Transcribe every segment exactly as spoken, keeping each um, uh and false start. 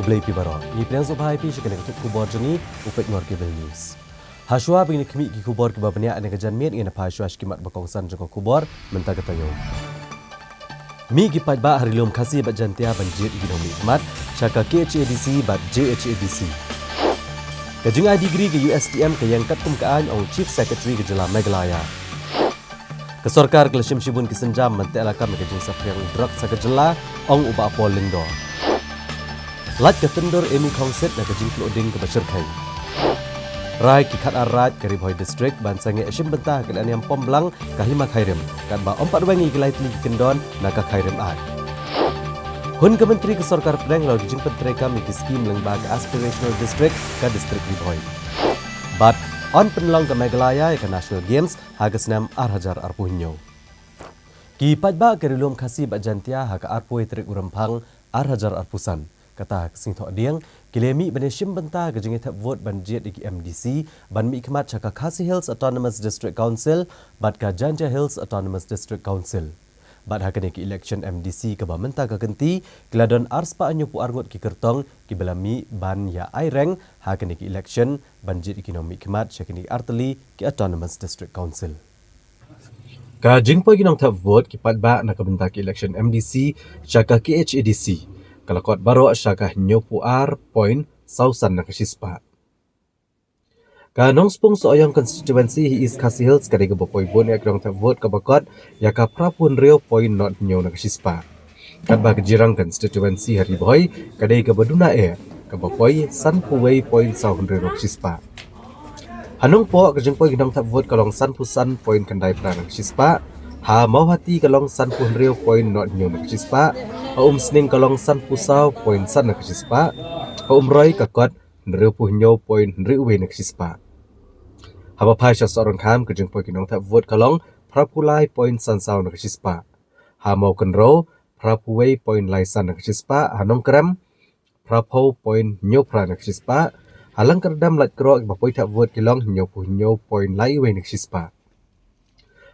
Khublei phi baroh. Ngi pdiang sngewbha ïa phi sha kane ka tnat khubor jong ngi, u peit Ngor Cable News. Hashuwa ba ngin ïa khmih ki khubor kiba bniah na ka janmiet, ngin ïa phai shuwa sha ki mat ba kongsan jong ka khubor mynta ka taïew. Mih ki paidbah ha Ri Lum Khasi bad Jaintia ban jied ïa ki nongmihkhmat sha ka K H A D C bad J H A D C. Ka jingai degree ka U S T M ka ïeng katkum ka aiñ, ong Chief Secretary ka jylla Meghalaya. Ka sorkar ka la shim shibun ki sienjam ban teh lakam ïa ka jingsaphriang drugs ha ka jylla, ong u Bah Paul Lyngdoh. Lait ka tyndur Amy Khongsit na ka jingpluh ding kaba shyrkhei. Rai ki khatar raid ka Ri Bhoi District ban sangeh shim bynta ha ka lehniam pom blang ka Hima Khyrim, katba ym pat weng ïa ki lai tylli ki kyndon na ka Khyrim Act. Hun ka Myntri ka Sorkar Pdeng halor ka jingpyntreikam ïa ki skim lyngba ka Aspirational District ka District Ri Bhoi. Bad yn pynlong ka Meghalaya ïa ka National Games ha ka snem ar hajar arphew hynñiew. Ki paidbah ka Ri Lum Khasi bad Jaintia ha ka arphew tarik u Rymphang ar hajar arphew san, kata ha ka Sngi Thohdieng, ki la mih ban ïa shim bynta ha ka jingïathep vote ban jied ïa ki M D C ban mihkhmat sha ka Khasi Hills Autonomous District Council bad ka Jaintia Hills Autonomous District Council. Bad ha kane ka election M D C kaba mynta ka kynti, ki la don arspah hynñiewphew ar ngut ki kyrtong kiba la mih ban ïa aireng ha kane ka election ban jied ïa ki nongmihkhmat sha kine ki artylli ki Autonomous District Council. Ka jingpoi ki nongthep vote ki paidbah na ka bynta ka election M D C sha ka K H A D C ka la kot baroh sha ka hynñiewphew ar point saw san na ka shispah. Ka Nongspung Sohiong constituency ha East Khasi Hills ka dei kaba poi bun ïa ka nongthep vote kaba kot ïa ka phraphew hynriew point nod hynñiew na ka shispah. Katba ka Jirang constituency ha Ri Bhoi ka dei kaba duna eh, kaba poi sanphew wei point saw hynriew na ka shispah. Ha Nongpoh ka jingpoi ki nongthep vote ka long sanphew san point khyndai phra na ka shispah. Ha Mawhati ka long sanphew hynriew point nod hynñiew na ka shispah. Ha Umsning ka long sanphew saw point san na ka shispah. Ha Umroi ka kot hynriewphew hynñiew point hynriew wei na ka shispah. Haba phai sha Sohryngkham ka jingpoi ki nongthep vote ka long phraphew lai point san saw na ka shispah. Ha Mawkynrew phraphew wei point lai san na ka shispah. Ha Nongkrem phraphew point hynñiew phra na ka shispah. Ha Lyngkyrdem Laitkroh kiba poi thep vote ki long hynñiewphew hynñiew point lai wei na ka shispah.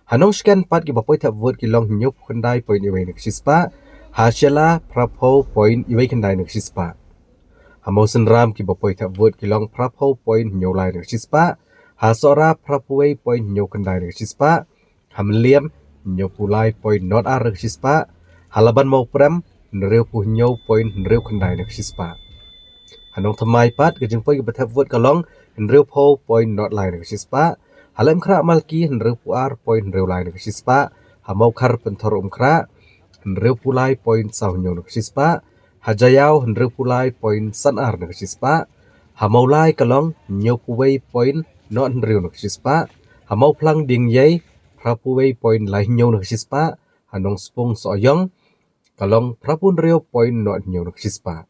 Ha Nongshken pat kiba poi thep vote ki long hynñiewphew khyndai point wei na ka shispah. Ha Shella phraphew point wei khyndai na ka shispah. Ha Mawsynram kiba poi thep vote ki long phraphew point hynñiew lai na ka shispah. Ha Sohra phraphew wei point hynñiew khyndai na ka shispah. Ha Mylliem hynñiewphew lai point nod ar na ka shispah. Ha Laban Mawprem hynriewphew hynñiew point hynriew khyndai na ka shispah. Ha Nongthymmai pat ka jingpoi kiba thep vote ka long hynriewphew point nod lai na ka shispah. Ha Laitumkhrah Malki hynriewphew ar point hynriew lai na ka shispah. Ha Mawkhar Pynthorumkhrah hynriewphew lai point saw hynñiew na ka shispah. Ha Jaïaw hynriewphew lai point san ar na ka shispah. Ha Mawlai ka long hynñiewphew wei point nod hynriew na ka shispah. Ha Mawphlang Diengiei phraphew wei point lai hynñiew na ka shispah. Ha Nongspung Sohiong ka long phraphew hynriew point nod hynñiew na ka shispah.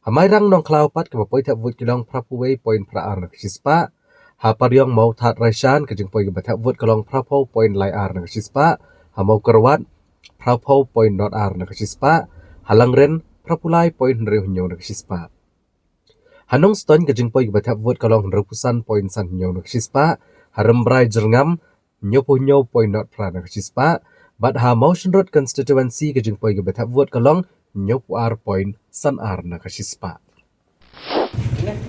Ha Mairang Nongkhlaw pat kiba poi thep vote ki long phraphew wei point phra ar na ka shispah. Ha Pariong Mawthadraishan ka jingpoi kiba thep vote ka long phraphew point lai ar na ka shispah. Ha Mawkyrwat phraphew point nod ar na ka shispah. Ha Langrin phraphew lai point hynriew hynñiew na ka shispah. Ha Nongstoiñ ka jingpoi kiba thep vote ka long hynriewphew san point san hynñiew na ka shispah. Ha Rambrai Jyrngam hynñiewphew hynñiew point nod phra na ka shispah. Bad ha Mawshynrut constituency ka jingpoi kiba thep vote ka long hynñiewphew ar point san ar na ka shispah.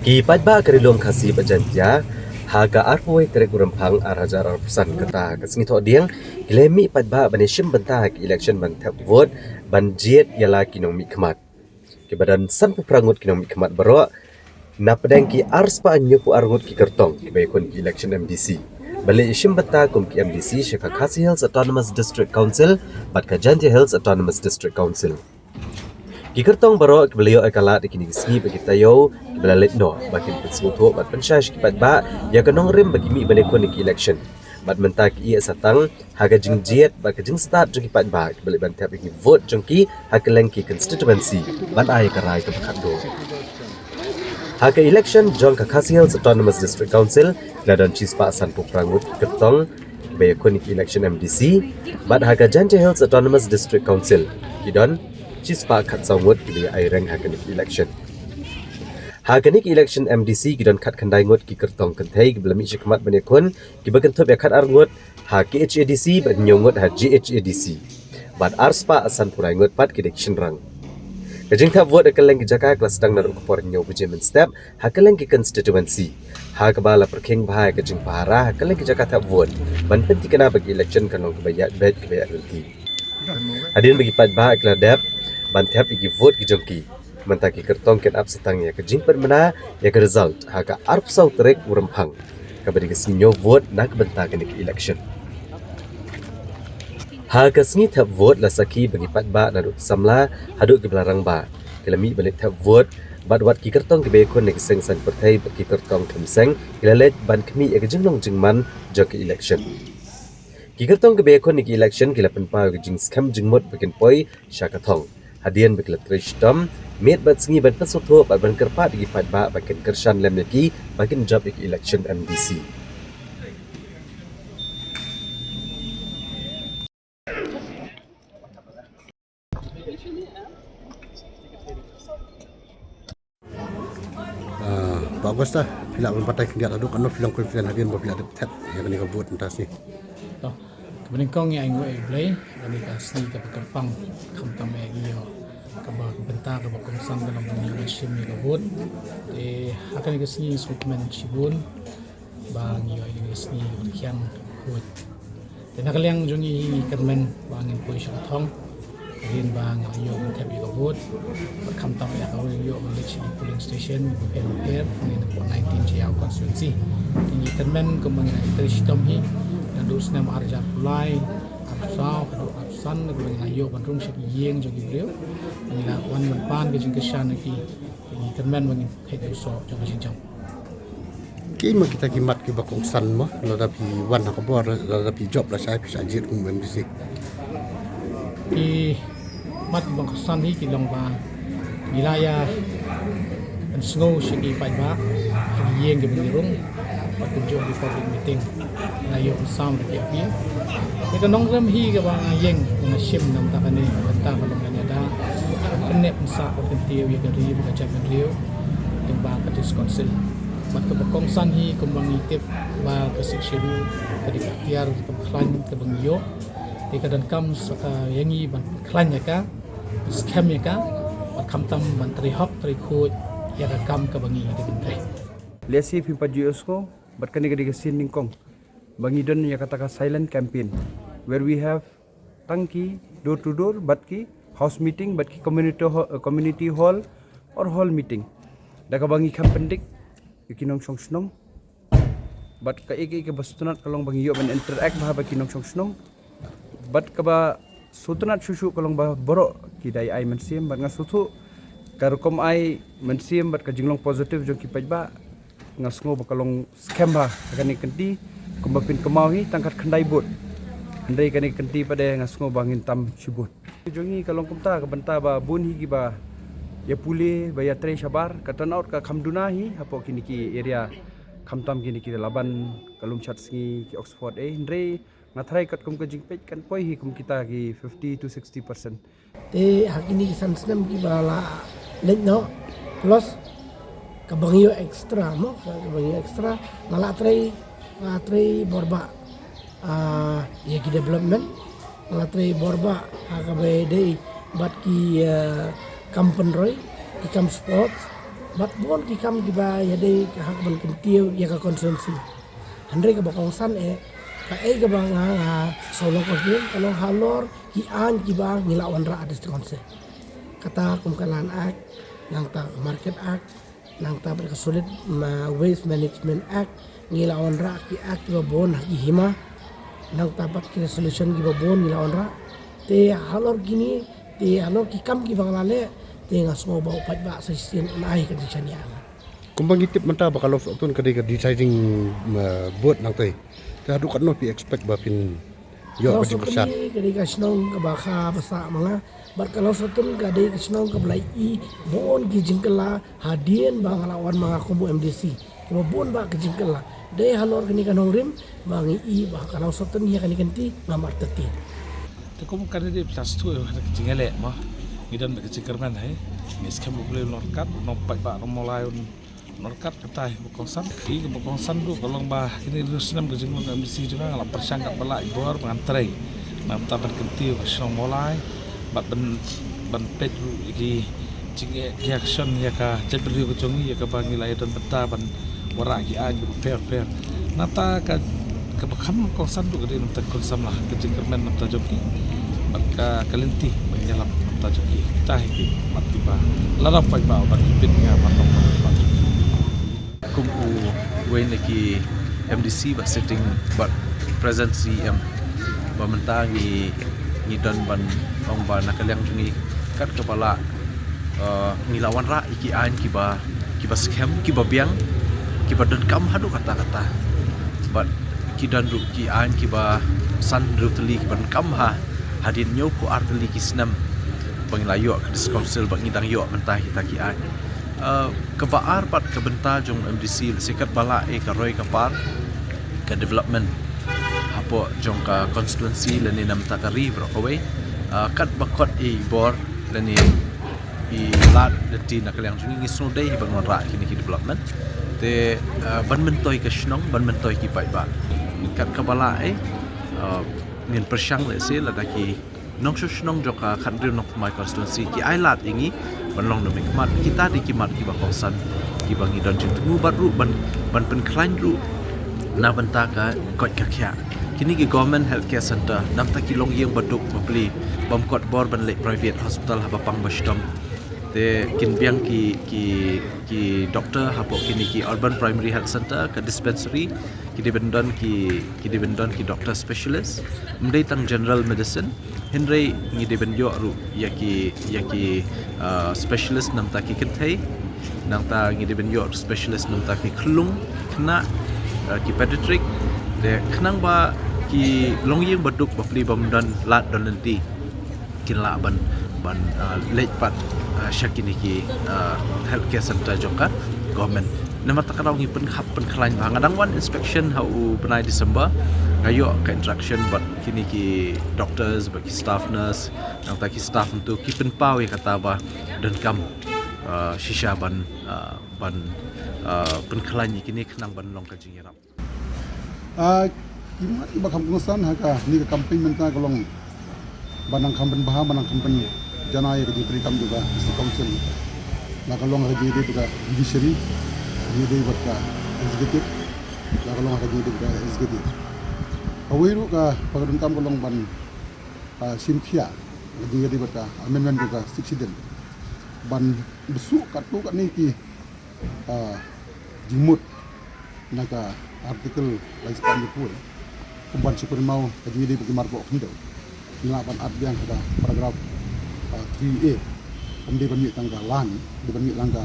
Ki paidbah ka Ri Lum Khasi bad Jaintia ha ka arphew wei tarik u Rymphang ar hajar arphew san, kata ha ka Sngi Thohdieng, ki la mih paidbah ban ïa shim bynta ha ka election ban thep vote ban jied ïa la ki nongmihkhmat. Kiba don sanphew phra ngut ki nongmihkhmat baroh na pdeng ki arspah hynñiewphew ar ngut ki kyrtong kiba ïakhun ki election M D C ban leit ïa shim bynta kum ki M D C sha ka Khasi Hills Autonomous District Council bad ka Jaintia Hills Autonomous District Council. Ki kyrtong baroh kiba la ïoh ïa ka lad ha kine ki sngi bad ki taïew kiba la leit noh ba kin pynsngewthuh bad pynshai sha ki paidbah ïa ka nongrim ba ki mih ban ïakhun ha ki election. Bad mynta ki ïeh satang ha ka jingjied bad ka jingstad jong ki paidbah kiba leit ban thep ïa ki vote jong ki ha kylleng ki constituency ban ai ïa ka rai kaba khatduh. Ha ka election jong ka Khasi Hills Autonomous District Council la don shispah sanphew phra ngut ki kyrtong kiba ïakhun ïa ki election M D C, bad ha ka Jaintia Hills Autonomous District Council ki don shispah khatsaw ngut kiba ïa aireng ha kane ka election. Ha kane ka election M D C ki don khatkhyndai ngut ki kyrtong kynthei kiba la mih shakhmat ban ïakhun, kiba kynthup ïa khatar ngut ha K H A D C bad hynñiew ngut ha J H A D C. Bad arspah sanphew lai ngut pat ki dei ki shynrang. Ka jingthep vote ha kylleng ki jaka ka la sdang naduh ka por hynñiew baje mynstep ha kylleng ki constituency, ha kaba la pyrkhing bha ïa ka jingpahara ha kylleng ki jaka thep vote ban pynthikna ba ka election kan long kaba ïaid beit kaba ïaid lynti. Hadien ba ki paidbah ki la dep ban thep ïa ki vote ki jong ki, mynta ki kyrtong kin ap satang ïa ka jingpynbna ïa ka result ha ka arphew saw tarik u Rymphang, kaba dei ka sngi ñiew vote na ka bynta kane ka election. Ha ka sngi thep vote la sakhi ba ki paidbah naduh ki samla haduh kiba la rangbah ki la mih ban leit thep vote, bad wat ki kyrtong kiba ïakhun na ki seng saiñ pyrthei bad ki kyrtong khlem seng ki la leit ban khmih ïa ka jinglong jingman jong ka election. Ki kyrtong kiba ïakhun na ki election ki la pynpaw ïa ka jingskhem jingmut ba kin poi sha ka thong hadien ba ki la trei shitom miet bad sngi ban pynsngewthuh bad ban kyrpad ïa ki paidbah ba kin kyrshan lem ïa ki ba kin jop ïa ka election M D C. Ah, Bah Augusta, phi lah ban batai khyndiat haduh katno phi long confident hadien ba phi lah dep thep ïa kane ka vote mynta ka sngi? To, kaba nyngkong ngi ainguh ïa U Blei, kane ka sngi kaba kyrpang, khamtam ïa ngi ïoh kaba ka bynta kaba kongsan ka long ban ïoh ban shim ïa ka vote. Te ha kane ka sngi ngi sngewkmen shibun ba ngi ïoh ïa kane ka sngi kaba rkhiang ka vote. Te na ka liang jong ngi hi ngi kyrmen ba ngin poi sha ka thong hadien ba ngi la ïoh ban thep ïa ka vote. Bad khamtam ïa kaba ïoh ban leit sha ki polling station bapher bapher ne na poh nineteen Jaïaw constituency. Te ngi kyrmen kumba ngi la trei shitom hi naduh snem ar hajar arphew lai, arphew saw haduh arphew san, kumba ngi la ïoh ban rung sha ki ïing jong ki briew. Ngi la wan ban pan ka jingkyrshan ïa ki. Te ngi kyrmen ba ngin phet ïa u soh jong ka jingjop. Ki ma kita ki mat kiba kongsan mo, lada phi wan ha ka bor, lada phi jop lashai phi shah jied kum M D C. Ki mat kiba kongsan hi ki long ba ngi la ïa pynsngew sha ki paidbah ha ki ïing kiba ngi rung, bad kumjuh ha ki public meeting. Ngi la ïoh pynsam da ki appeal. Te ka nongrim hi kaba nga ïeng, ba nga shim na ka bynta kane, na ka bynta ka long kane da ban pynneh pynsah, ban kyntiew ïa ka ri bad ka jaitbynriew lyngba ka District Council. Bad kaba kongsan hi kumba ngi tip ba ka Sixth Schedule ka dei ka iktiar kaba khlaiñ kaba ngi ïoh. Te ka donkam sa ka ïa ngi ban khlaiñ ïa ka, skhem ïa ka, bad khamtam ban trei hok trei khuid ïa ka kam kaba ngi dei ban trei. Lehse phim pat ju ïohsngew, bad kane ka dei ka sien nyngkong ba ngi don ïa kata ka silent campaign, where we have tang ki door to door, bad ki house meeting, bad ki community ho-, community hall or hall meeting, da kaba ngi kham pyndik ïa ki nongshong shnong. Bad kaei kaei kaba sngewtynnat ka long ba ngi ïoh ban interact bha bad ki nongshong shnong. Bad kaba sngewtynnat shuh shuh ka long ba baroh ki da ai mynsiem, bad nga sngewthuh ka rukom ai mynsiem bad ka jinglong positive jong ki paidbah, nga sngew ba ka long skhem bha ha kane ka kynti. Kumba phin kynmaw hi, tang khatkhyndai vote, hynrei kane ka kynti pat de nga sngew ba ngin tam shibun. Jong ngi ka long kumta, ka bynta ba bun hi kiba ïa pule, ba ïa trei shabar, ka turnout ka kham duna hi hapoh kine ki area, khamtam kine ki Laban, ka Lumshadsngi, ki Oxford, eh, hynrei nga tharai katkum ka jingpeit kan poi hi kum kita ki fifty to sixty percent. Te ha kine ki san snem kiba la leit noh, plus kaba ngi ïoh extra mo, kaba ngi ïoh extra, nga la trei, nga la trei bor ba, ah, ïa ki development, nga la trei bor ba ha kaba ïadei bad ki, ah, kam pynroi, ki kam sports, bad bun ki kam kiba ïadei ha kaba kyntiew ïa ka constituency. Hynrei kaba kongsan eh, kaei kaba nga, nga sngewlong confident ka long halor ki aiñ kiba ngi la wanrah ha District Council. Kata kum ka Land Act, nangta ka Market Act, nangta bad ka Solid Ma-, Waste Management Act, ngi la wanrah ki act kiba bun ha ki hima, nangta bad ki resolution kiba bun ngi la wanrah. Te halor kine, te halor ki kam kiba nga la leh, te nga sngew ba u paidbah sa shisien un ai ka jingshaniah. Kumba ngi tip mynta ba ka Langsutun ka dei ka deciding, uh, vote nangtei. Te haduh katno phi expect ba phin ïoh ka jingkyrshan? Ka Langsutun ka dei ka shnong kaba kha ba sah ma nga. Bad ka Langsutun ka dei ka shnong kaba la i bun ki jingkylla hadien ba nga la wan ma nga kum u M D C. Kaba bun ba ki jingkylla. Dei halor kane ka nongrim ba ngi i ba ka Langsutun ïa kane ka kynti ngam artatien. Te kum kane dei plas tu ka jingïaleh ma. Ngi don ka jingkyrmen hai. Ngi skhem U Blei un ryngkat, u nongpaidbah, u nongmlai un ryngkat, kata hi ba kongsan. Hi kaba kongsan ruh ka long ba kine ruh snem ka jinglong M D C jong nga, nga la pyrshang katba lah bor ba ngan trei. Namar ban kyntiew ka shnong Mawlai bad ban, ban peit ruh ïa ki Jingeh reaction ïa ka jaitbynriew ka jong ngi ïa kaba ngi la ïadon bynta ban wanrah ki aiñ kiba pher pher. Nangta ka, kaba kham kongsan ruh ka dei namar ka khun samla, ka jingkyrmen namar jong ki bad ka, ka lynti ba ngi ïalap namar jong ki. Kita hi ki mat kiba la dap paidbah ban ïa pynïa ban long namar jong ki. Kum uwei na ki M D C bad sitting bad present C E M, ba mynta ngi, ngi don ban ong ba na ka liang jong ngi kat kaba lah, eh, ngi la wanrah ïa ki aiñ kiba, kiba skhem, kiba biang, kiba donkam haduh katta katta. Bad ki don ruh ki aiñ kiba san hynriew tylli kiba donkam ha, hadien hynñiewphew ar tylli ki snem ba ngi la ïoh ka District Council, ba ngi dang ïoh mynta kita ki aiñ. Uh, kaba ar pat ka bynta jong M D C, lehse katba lah eh ka roi ka par ka development hapoh jong ka constituency lane na bynta ka ri baroh kawei. Uh, katba kot i bor lane i lad lynti na ka liang jong ngi, ngi sngewdei ban wanrah kine ki development. Te, uh, ban myntoi ka shnong, ban myntoi ki paidbah, kat kaba lah eh, uh, ngin pyrshang lehse lada ki nongshong shnong jong ka khathynriew nongthymmai constituency ki ai lad ïa ngi ban long nongmihkhmat. Kita dei ki mat kiba kongsan kiba ngi don jingthmu bad ruh ban, ban pynkhlaiñ ruh na bynta ka koit ka khiah. Kine ki government healthcare center, na bynta ki longïing baduk bapli, bym kot bor ban leit private hospital haba pang ba shitom. Te kin biang ki, ki, ki doctor hapoh kine ki urban primary health center, ka dispensary, ki dei ban don ki, ki dei ban don ki doctor specialist. Ym dei tang general medicine, hynrei ngi dei ban ïoh ruh ïa ki, ïa ki, uh, specialist na bynta ki kynthei. Nangta ngi dei ban ïoh specialist na bynta ki khyllung, ki khynnah, uh, ki pediatric. Te khnang ba ki longïing baduk bapli bym don lad don lynti kin lah ban, ban, uh, leit pat, uh, sha kine ki, uh, healthcare center jong ka government. Namar kata ka daw ngi pynkhap pynkhlaiñ bha. Nga dang wan inspection ha u bnai December, nga ïoh ka interaction bad kine ki doctors, bad ki staff nurse, nangta ki staff ntu ki pynpaw ïa kata ba donkam, uh, shisha ban, uh, ban, uh, pynkhlaiñ ïa kine khnang ban long ka jingïarap. Ah, ki mat kiba kham kongsan ha kane ka campaign mynta ka long ba nang kham pynbha, ba nang kham pynjanai ïa ka jingtrei kam jong ka District Council. La ka long ha ka jingïadei bad ka judiciary, jingïadei bad ka executive, la ka long ha ka jingïadei bad ka executive. Kawei ruh kaba donkam ka long ban, ah, shim khia ka jingïadei bad ka amendment jong ka Sixth Schedule, ban bsuh katto katne ki, ah, jingmut na ka Article lai spah hynñiewphew, kum ban shu kynmaw ka jingïadei bad ki marpoh khyndew. Ngi lah ban add biang ha ka paragraph, ah, three A. Ym dei ban mih tang ka land, dei ban mih lang ka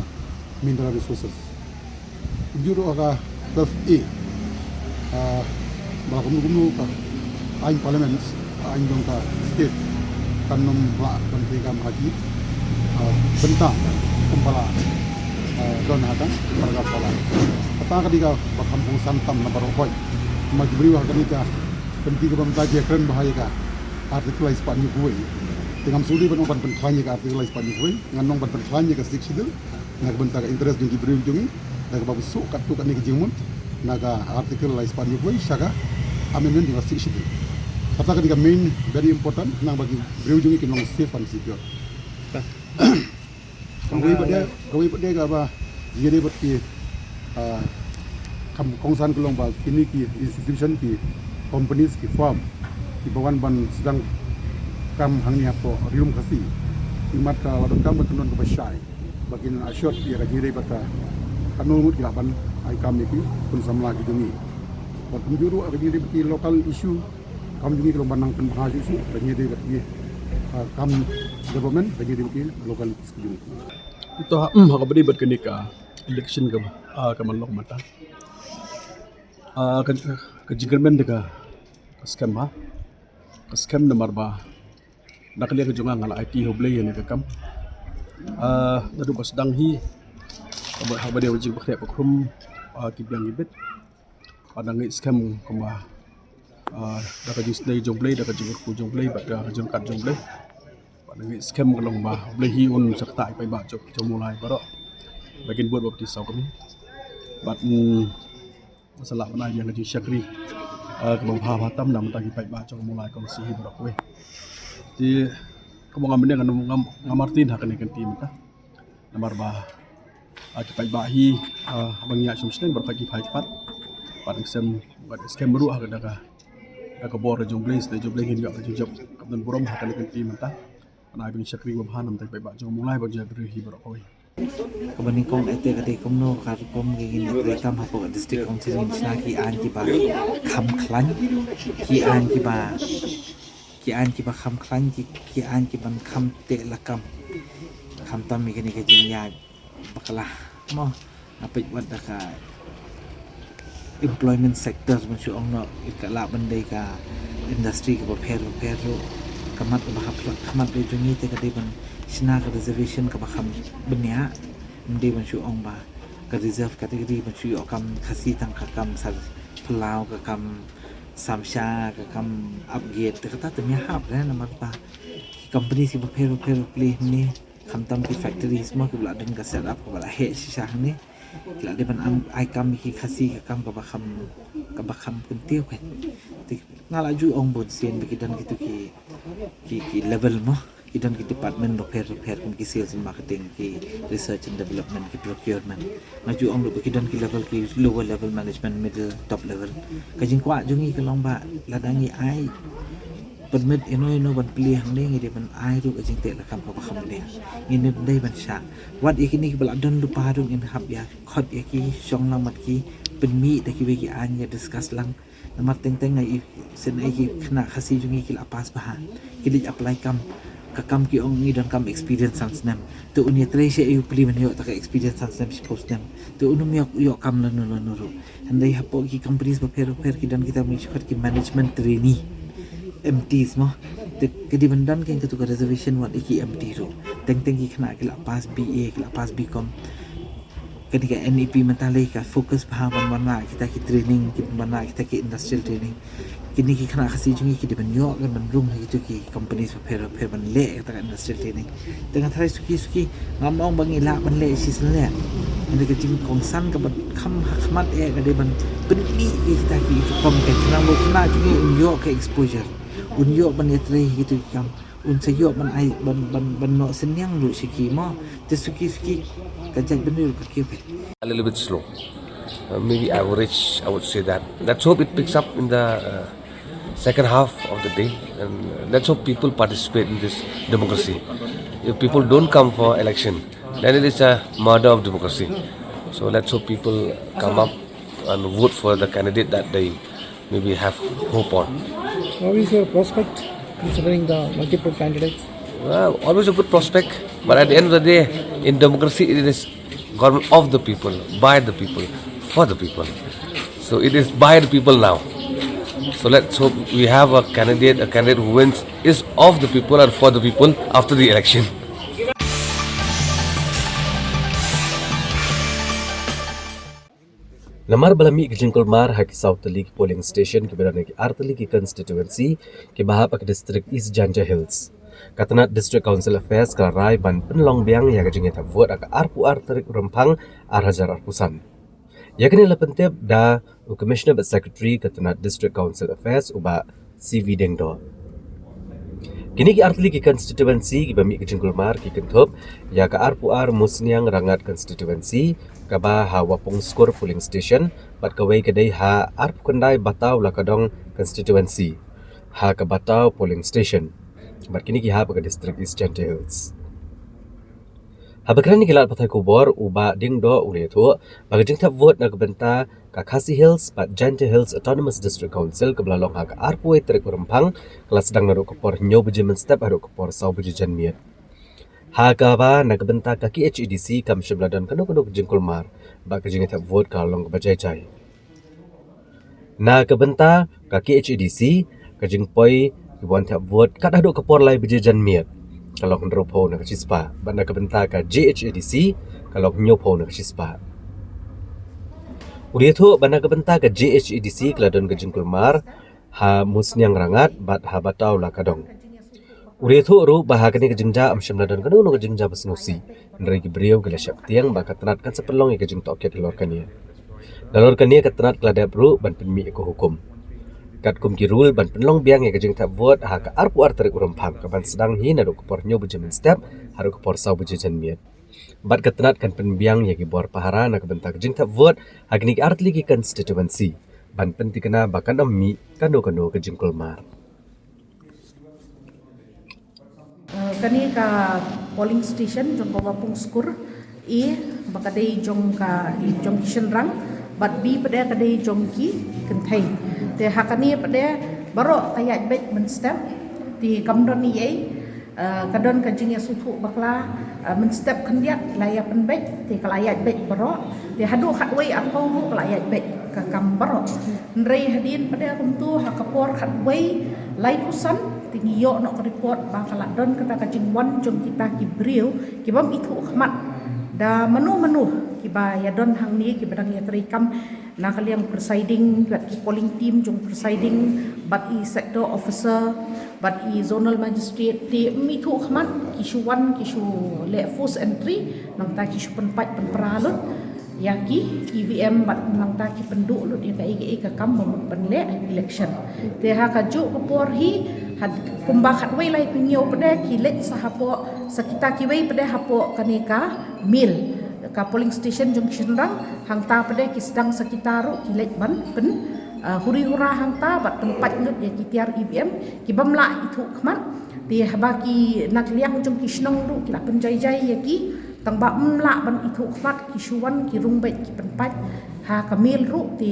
mineral resources. Kumjuh ruh ha ka twelve A, ah, ba la kumno kumno ka aiñ parliament, ka aiñ jong ka state, kan ym lah ban treikam ha ki, ah, bynta kumba la, ah, don ha ka paragraph ba lai. Kata ka dei kaba kham kongsan tam na baroh khoit. Namar ki briew ha kane ka lynti kaba mynta ki ïakren bha ïa ka Article lai spah hynñiewphew. Te ngam sngewdei ban ong ban pynkhlaiñ ïa ka Article lai spah hynñiewphew. Ngan ong ban pynkhlaiñ ïa ka Sixth Schedule na ka bynta ka interest jong ki briew jong ngi, na kaba bsuh katto katne ka jingmut na ka Article lai spah hynñiewphew sha ka amendment jong ka Sixth Schedule. Kata ka dei ka main, very important, khnang ba ki briew jong ngi kin long safe and secure. Kawei pat de, kawei pat de kaba jingïadei bad ki, ah, kham kongsan ka long ba kine ki institution, ki companies, ki firm kiba wan ban sdang kam hangne hapoh Ri-lum Khasi, imat ka la donkam ka kynhun kaba shai ba kin assured ïa ka jingïadei bad ka, katno ngut ki lah ban ai kam ïa ki khun samla ki jong ngi. Bad kumjuh ruh ka jingïadei bad ki local issue, kam jong ngi ka long ban nang pynbha shuh shuh ka jingïadei bad ki, ah, kam development, ka jingïadei bad ki local issue ki jong ngi. To ha, hmm, ha kaba ïadei bad kane ka election ka, ah, ka man long mynta. Ah, ka, ka jingkyrmen da ka, ka skhem ha. Ka skhem namar ba na ka liang ka jong nga nga la aiti ha U Blei ïa kane ka kam. Ah, naduh ba sdang hi, ha kaba, ha kaba ïadei bad jingpynkhreh pynkhrum, ah, ki biang ki bit. Bad nga ngeit skhem kumba, ah, da ka jingsnei jong U Blei, da ka jingkyrkhu jong U Blei, bad da ka jingryngkat jong U Blei. Bad nga ngeit skhem ka long ba U Blei hi un sa ktah ïa ki paidbah jong, jong U Blei baroh ba kin bud baptis ha u kmie. Bad, mm, sa lah ban ai ïa ka jingshakri, ah, kaba bha bha tam na ka bynta ki paidbah jong U Blei kong si hi baroh kawei. Te kumba nga mynne nga, nga, nga martin ha kane ka kynti mynta. Namar ba, ah, ki paidbah hi, ah, ba ngi ïa shim shneng baroh ki phai ki pat. Pat ngi sem bad skhem ruh ha ka da ka, da ka bor ka jong Blei, sdei jong Blei ngin ïoh ka jingjop ka don burom ha ka lynti mynta. Nai bing shakri ba bha nam tai paidbah jong Mawlai bad jong ka ri hi baroh kawei. Kaba nyngkong ete ka dei kumno ka rukom ka ngin ïa trei kam hapoh ka district council ngin shna ki aiñ kiba kham khlaiñ, ki aiñ kiba, ki aiñ kiba kham khlaiñ, ki, ki aiñ kiban kham teh lakam. Khamtam ïa kane ka jingïaid bakla mo, nga peit wat da ka employment sector ban shu ong noh, ka lah ban dei ka industry kaba pher pher ruh. Ka mat kaba hap hlak ka mat dei jong ngi te ka dei ban shna ka reservation kaba kham bniah. Ym dei ban shu ong ba ka reserve category ban shu ïoh kam Khasi tang ka kam sar phyllaw, ka kam samsha, ka kam upgrade, te kata te ym ïahap re namar ba ki company kiba pher pher plie hangne. Khamtam ki factories mo kiba la don ka set up kaba la heh shisha hangne. Ki la dei ban ai kam ïa ki Khasi ka kam kaba kham, kaba kham kyntiew kan. Te nga la ju ong bun sien ba ki don kito ki, ki, ki level mo. Ki don ki department bapher bapher kum ki sales and marketing, ki research and development, ki procurement. Nga ju ong ruh ba ki don ki level, ki lower level management, middle, top level. Ka jingkwah jong ngi ka long ba lada ngi ai permit ino ino ban plie hangne ngi dei ban ai ruh ka jingteh lakam kaba kham bniah. Ngim dei ban shah. Wat ïa kine kiba la don lypa ruh ngin hap ïa khot ïa ki, shong lang bad ki, pynmih da kiwei ki aiñ, ïa discuss lang. Namar teng teng nga i shisien ki khynnah Khasi jong ngi ki la pass bha, ki leit apply kam. Ka kam ki ong ngi donkam experience san snem. Te un ïatrei sha U P List ban ïoh ta ka experience san snem, shiphew snem. Te un ym ïoh, ïoh kam lano lano ruh. Hynrei hapoh ki companies bapher bapher ki don kita ba ngi shu khot ki management trainee, M Ts mo. Te ka dei ban don kein katu ka reservation wat ïa ki M T ruh. Teng teng ki khynnah ki la pass B A, ki la pass B Com. Kane ka N E P mynta lei ka focus bha ban wanrah kita ki training, ki ban wanrah kita ki industrial training. Kine ki khynnah Khasi jong ngi ki dei ban ïoh, ki ban rung ha kito ki companies bapher bapher ban leh kata ka industrial training. Te nga tharai suki suki, ngam ong ba ngi lah ban leh shisien leh. Hynrei ka jingkongsan kaba kham ha khmat eh ka dei ban pynmih ïa kita ki, ki kam, ka khnang ba u khynnah jong ngi un ïoh ka exposure, un ïoh ban ïatrei ha kito ki kam. Un sa ïoh ban ai, ban, ban, ban noh synñiang ruh sha ki mo. Te suki suki ka jaitbynriew ka kiew peit. A little bit slow. Uh, maybe average, I would say that. Let's hope it picks up in the, uh, second half of the day. And, uh, let's hope people participate in this democracy. If people don't come for election, then it is a murder of democracy. So let's hope people come up and vote for the candidate that they maybe have hope on. What is your prospect considering the multiple candidates? Well, always a good prospect, but at the end of the day, in democracy, it is government of the people, by the people, for the people. So it is by the people now. So let's hope we have a candidate, a candidate who wins is of the people and for the people after the election. Namar ba la mih ka jingkulmar ha ki saw tylli ki polling station kiba don ha ki ar tylli ki constituency kiba hap ha ka district East Jaintia Hills, ka tnat District Council Affairs ka la rai ban pynlong biang ïa ka jingïathep vote ha ka arphew ar tarik u Rymphang ar hajar arphew san. Ïa kane la pyntip da u Commissioner bad Secretary ka tnat District Council Affairs u Bah C V Diengdoh. Kine ki ar tylli ki constituency kiba mih ka jingkulmar ki kynthup ïa ka arphew ar Musniang Rangad constituency, kaba ha Wapung Skur polling station, bad kawei ka dei ha arphew khyndai Bataw Lakadong constituency, ha ka Bataw polling station. Bad kine ki hap ha ka district East Jaintia Hills. Haba kren ïa ki lad pathai khubor, u Bah Diengdoh u la ïathuh ba ka jingthep vote na ka bynta ka Khasi Hills bad Jaintia Hills Autonomous District Council kaba la long ha ka arphew wei tarik u Rymphang ka la sdang naduh ka por hynñiew baje mynstep haduh ka por saw baje janmiet. Ha kaba na ka bynta ka K H A D C kam shym la don kano kano ka jingkulmar, bad ka jingïathep vote ka la long kaba jai jai. Na ka bynta ka K H A D C, ka jingpoi ki ban thep vote kat haduh ka por lai baje janmiet ka long hynriewphew na ka shispah, bad na ka bynta ka J H A D C ka long hynñiewphew na ka shispah. U la ïathuh ba na ka bynta ka J H A D C ka la don ka jingkulmar ha Musniang Rangad bad ha Bataw Lakadong. U la ïathuh ruh ba ha kane ka jingjia ym shym la don kano kano ka jingjia ba sngewsih, hynrei ki briew ki la sheptieng ba ka tnat kan sa pynlong ïa ka jingtohkit halor kane. Nalor kane ka tnat ka la dep ruh ban pynmih ïa ka hukum katkum ki rule ban pynlong biang ïa ka jingthep vote ha ka arphew ar tarik u Rymphang, kaban sdang hi naduh ka por hynñiew baje mynstep haduh ka por saw baje janmiet. Bad ka tnat kan pynbiang ïa ki bor pahara na ka bynta ka jingthep vote ha kine ki artylli ki constituency ban pynthikna ba kan ym mih kano kano ka jingkulmar. Eh, kane ka polling station jong ka Wapung Skur, A ba ka dei jong ka, jong ki shynrang, bad B pat ka dei jong ki kynthei. Te ha kane pat baroh ka ïaid beit mynstep. Te kam don ei ei, eh, ka don ka jingïasngewthuh bakla, eh, mynstep khyndiat la ïa pynbeit, te ka la ïaid beit baroh. Te haduh khatwei arphew ruh ka la ïaid beit ka kam baroh. Hynrei hadien pat kumta ha ka por khatwei laiphew san, te ngi ïoh noh ka report ba ka la don kata ka jingwan jong kita ki briew ki bym ithuh khmat da mano mano kiba ïa don hangne, kiba dang ïa trei kam na ka liang presiding, bad ki polling team jong presiding, bad i sector officer, bad i zonal magistrate, te ym ithuh khmat, ki shu wan, ki shu leh forced entry, nangta ki shu pynpait pynpra lut ïa ki E V M, bad nangta ki pynduh lut ïa kaei kaei ka kam ba mut ban leh election. Te ha kajuh ka por hi, ha kumba khatwei laiphew hynñiew pat ki leit sa hapoh, sa kita kiwei pat hapoh kane ka Mill, ka polling station jong ki shynrang, hangta pat ki sdang sa kita ruh ki leit ban pyn, eh, huri hura hangta bad pynpait lut ïa ki tiar E V M ki bym lah ithuh khmat. Te haba ki na ka liang jong ki shnong ruh ki la pynjai jai ïa ki, tang ba ym lah ban ithuh khmat, ki shu wan ki rung beit ki pynpait ha ka Mill ruh. Te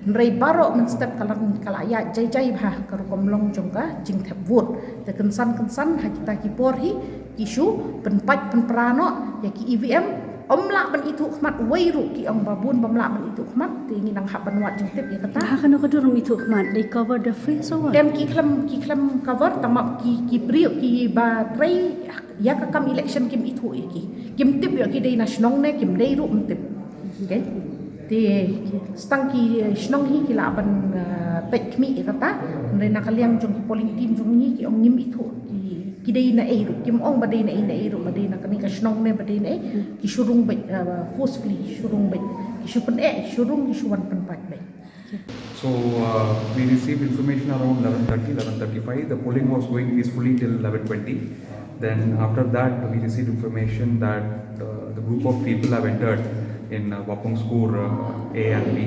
hynrei baroh mynstep ka la, ka la ïaid jai jai bha ka rukom long jong ka jingthep vote. Te kynsan kynsan ha kita ki por hi ki shu pynpait pynpra noh ïa ki E V M, ym lah ban ithuh khmat, wei ruh ki ong ba bun bym lah ban ithuh khmat, te ngi nang hap ban wad jingtip ïa kata. Ha kano ka dur ym ithuh khmat, they cover the face or what? Em, ki khlem, ki khlem cover, tang ba ki, ki briew kiba trei ïa ka kam election kim ithuh ïa ki. Kim tip ïa ki dei na shnong ne kim dei ruh ym tip. Okay. Te tang ki, eh, shnong hi ki lah ban, eh, peit khmih ïa kata. Hynrei na ka liang jong ki polling team jong ngi ki ong ngim ithuh ki, ki dei na ei ruh. Kim ong ba dei na ei na ei ruh, ba dei na kane ka shnong ne ba dei na ei. Ki shu rung beit, eh, forcefully, shu rung beit. Ki shu pyneh, shu rung, ki shu wan pynpait beit. So, uh, we received information around eleven thirty, eleven thirty-five. The polling was going peacefully till eleven twenty. Then after that, we received information that, uh, the group of people have entered in, uh, Wapung Skur, uh, A and B,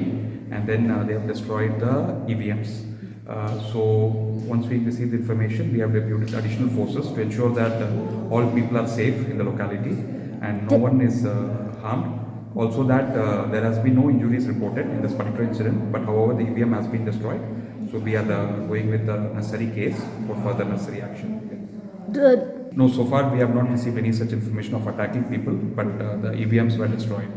and then, uh, they have destroyed the E V Ms. Uh, so once we received the information, we have deputed additional forces to ensure that, uh, all people are safe in the locality and no one is, uh, harmed. Also that, uh, there has been no injuries reported in this particular incident, but however, the E V M has been destroyed. So we are, uh, going with the necessary case for further necessary action. No, so far we have not received any such information of attacking people, but, uh, the E V Ms were destroyed.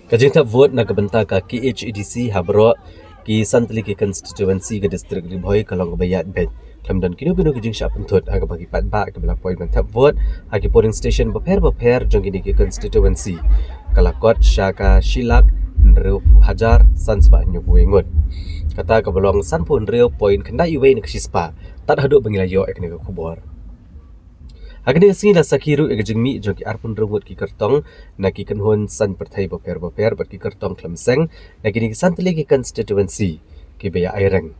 Ka jingthep vote na ka bynta ka K H A D C ha baroh ki san tylli ki constituency ka district Ri Bhoi ka long kaba ïaid beit. Khlem don kino kino ki jingshah pynthut ha kaba ki paidbah kiba la poi ban thep vote ha ki polling station bapher bapher jong kine ki constituency ka la kot sha ka shi lak hynriew hajar san spah hynñiewphew wei ngut. Kata kaba long sanphew hynriew point khyndai wei na ka shispah. Tad haduh ba ngi la ïoh ïa kane ka khubor. Ha kane ka sngi la sakhi ruh ïa ka jingmih jong ki arphew hynriew ngut ki kyrtong na ki kynhun saiñ pyrthei bapher bapher bad ki kyrtong khlem seng na kine ki san tylli ki constituency kiba ïa aireng,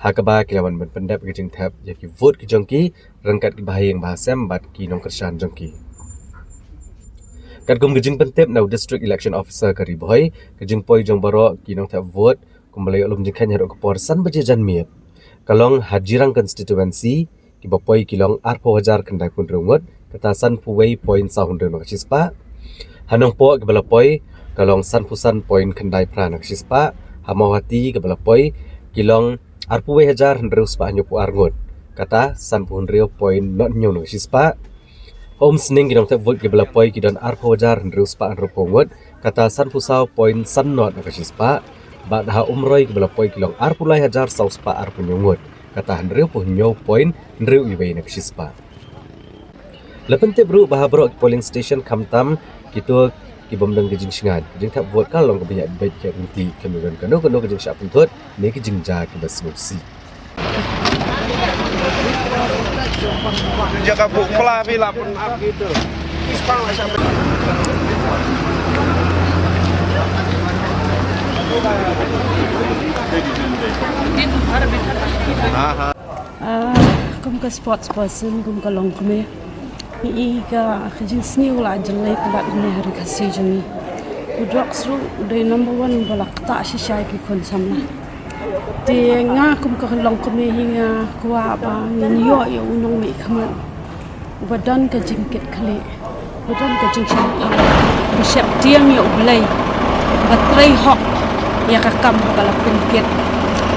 ha kaba ki la wan ban pyndep ïa ka jingthep ïa ki vote ki jong ki ryngkat ki bahaïing bahasem bad ki nongkyrshan jong ki. Katkum ka jingpyntip na u District Election Officer ka Ri Bhoi, ka jingpoi jong baroh ki nongthep vote kumba la ïoh lum jingkheiñ haduh ka por san baje janmiet ka long ha Jirang constituency, kiba poi ki long arphew hajar khyndai phew hynriew ngut, kata sanphew wei point saw hynriew na ka shispah. Ha Nongpoh kiba la poi ka long sanphew san point khyndai phra na ka shispah. Ha Mawhati kiba la poi ki long arphew wei hajar hynriew spah hynñiewphew ar ngut, kata sanphew hynriew point nod hynñiew na ka shispah. Ha Umsning ki nongthep vote kiba la poi ki don arphew hajar hynriew spah hynriewphew ngut, kata sanphew saw point san nod na ka shispah. Bad ha Umroi kiba la poi ki long arphew lai hajar saw spah arphew hynñiew ngut, kata hynriewphew hynñiew point hynriew wei na ka shispah. La pyntip ruh ba ha baroh ki polling station khamtam kito ki bym don ka jingshngaiñ, ka jingthep vote ka long kaba ïaid beit ïaid ryntih, khlem don kano kano ka jingshah pynthut ne ka jingjia kiba sngewsih. Jaka buh pla phi la pynap kita. Ah, kum ka sports person, kum ka longkmie, I ka ka jingsniew la jyllei palat ne ha ri Khasi jong ngi. U drugs ruh u dei number one ba la ktah shisha ïa ki khun samla. Te nga kum ka longkmie hi nga kwah ba ngin ïoh ïa u nongmihkhmat uba don ka jingkitkhlieh, uba don ka jingshemphang, uba sheptieng ïa U Blei, uba trei hok ïa ka kam ba la pynkit,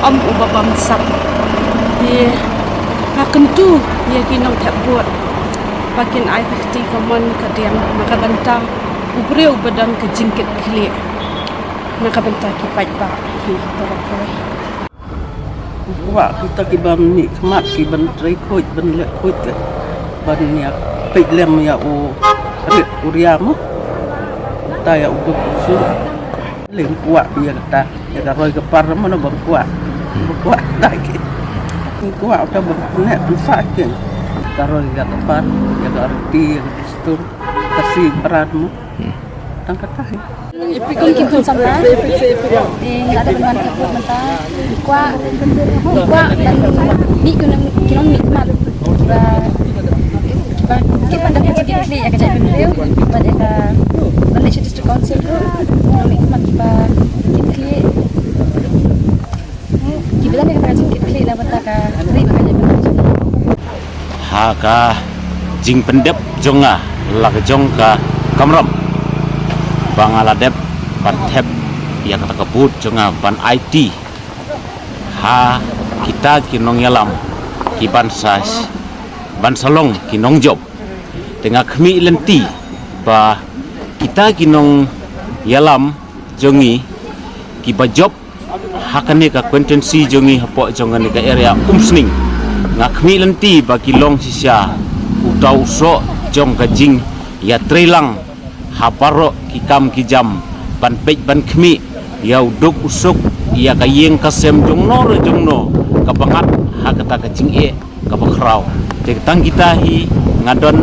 ym uba bamsap. Te nga kyntu ïa ki nongthep vote ba kin ai ka kti kamon kadiang na ka bynta u briew uba don ka jingkitkhlieh, na ka bynta ki paidbah hi baroh kawei. Kwah kita kiban mihkhmat, kiban trei khuid, ban leh khuid, eh, ban ïa peit lem ïa u rit u ria mo. Kita ïa u duk u sur. Leng kwah ïa kata, ïa ka roi ka par mo na ban kwah. Ban kwah kita ki. Kwah uta ban kynnoh ban sa ki. Ka roi ka par, ïa ka riti, ïa ka dustur, ka si bran mo. Tang kata hi. Kum ki khun samla, eh, nga da ban wan ka khun mynta. Kwah, kwah ban mih ki nong, ki nongmihkhmat. Ba, ba, ki ban da ka jingkitkhlieh ïa ka jaitbynriew, ba da ka, ba da ka District Council ruh, ki nongmihkhmat kiba kit khlieh. Ki ba da ka jingkitkhlieh na bynta ka ri bad ka jaitbynriew. Ha ka jingpyndep jong nga la ka jong ka kamram ba nga la dep ban thep ïa kata ka vote jong nga ban aiti ha kita ki nongïalam kiban sa, ban sa long ki nongjop. Te nga khmih lynti ba kita ki nongïalam jong ngi kiba jop ha kane ka constituency jong ngi hapoh jong kane ka area Umsning. Nga khmih lynti ba ki long shisha uta u soh jong ka jingïatreilang ha baroh ki kam ki jam ban peit ban khmih ïa u duk u suk ïa ka ïing ka sem jongno re jongno kaba ngat ha kata ka jingeh kaba khraw. Te tang kita hi nga don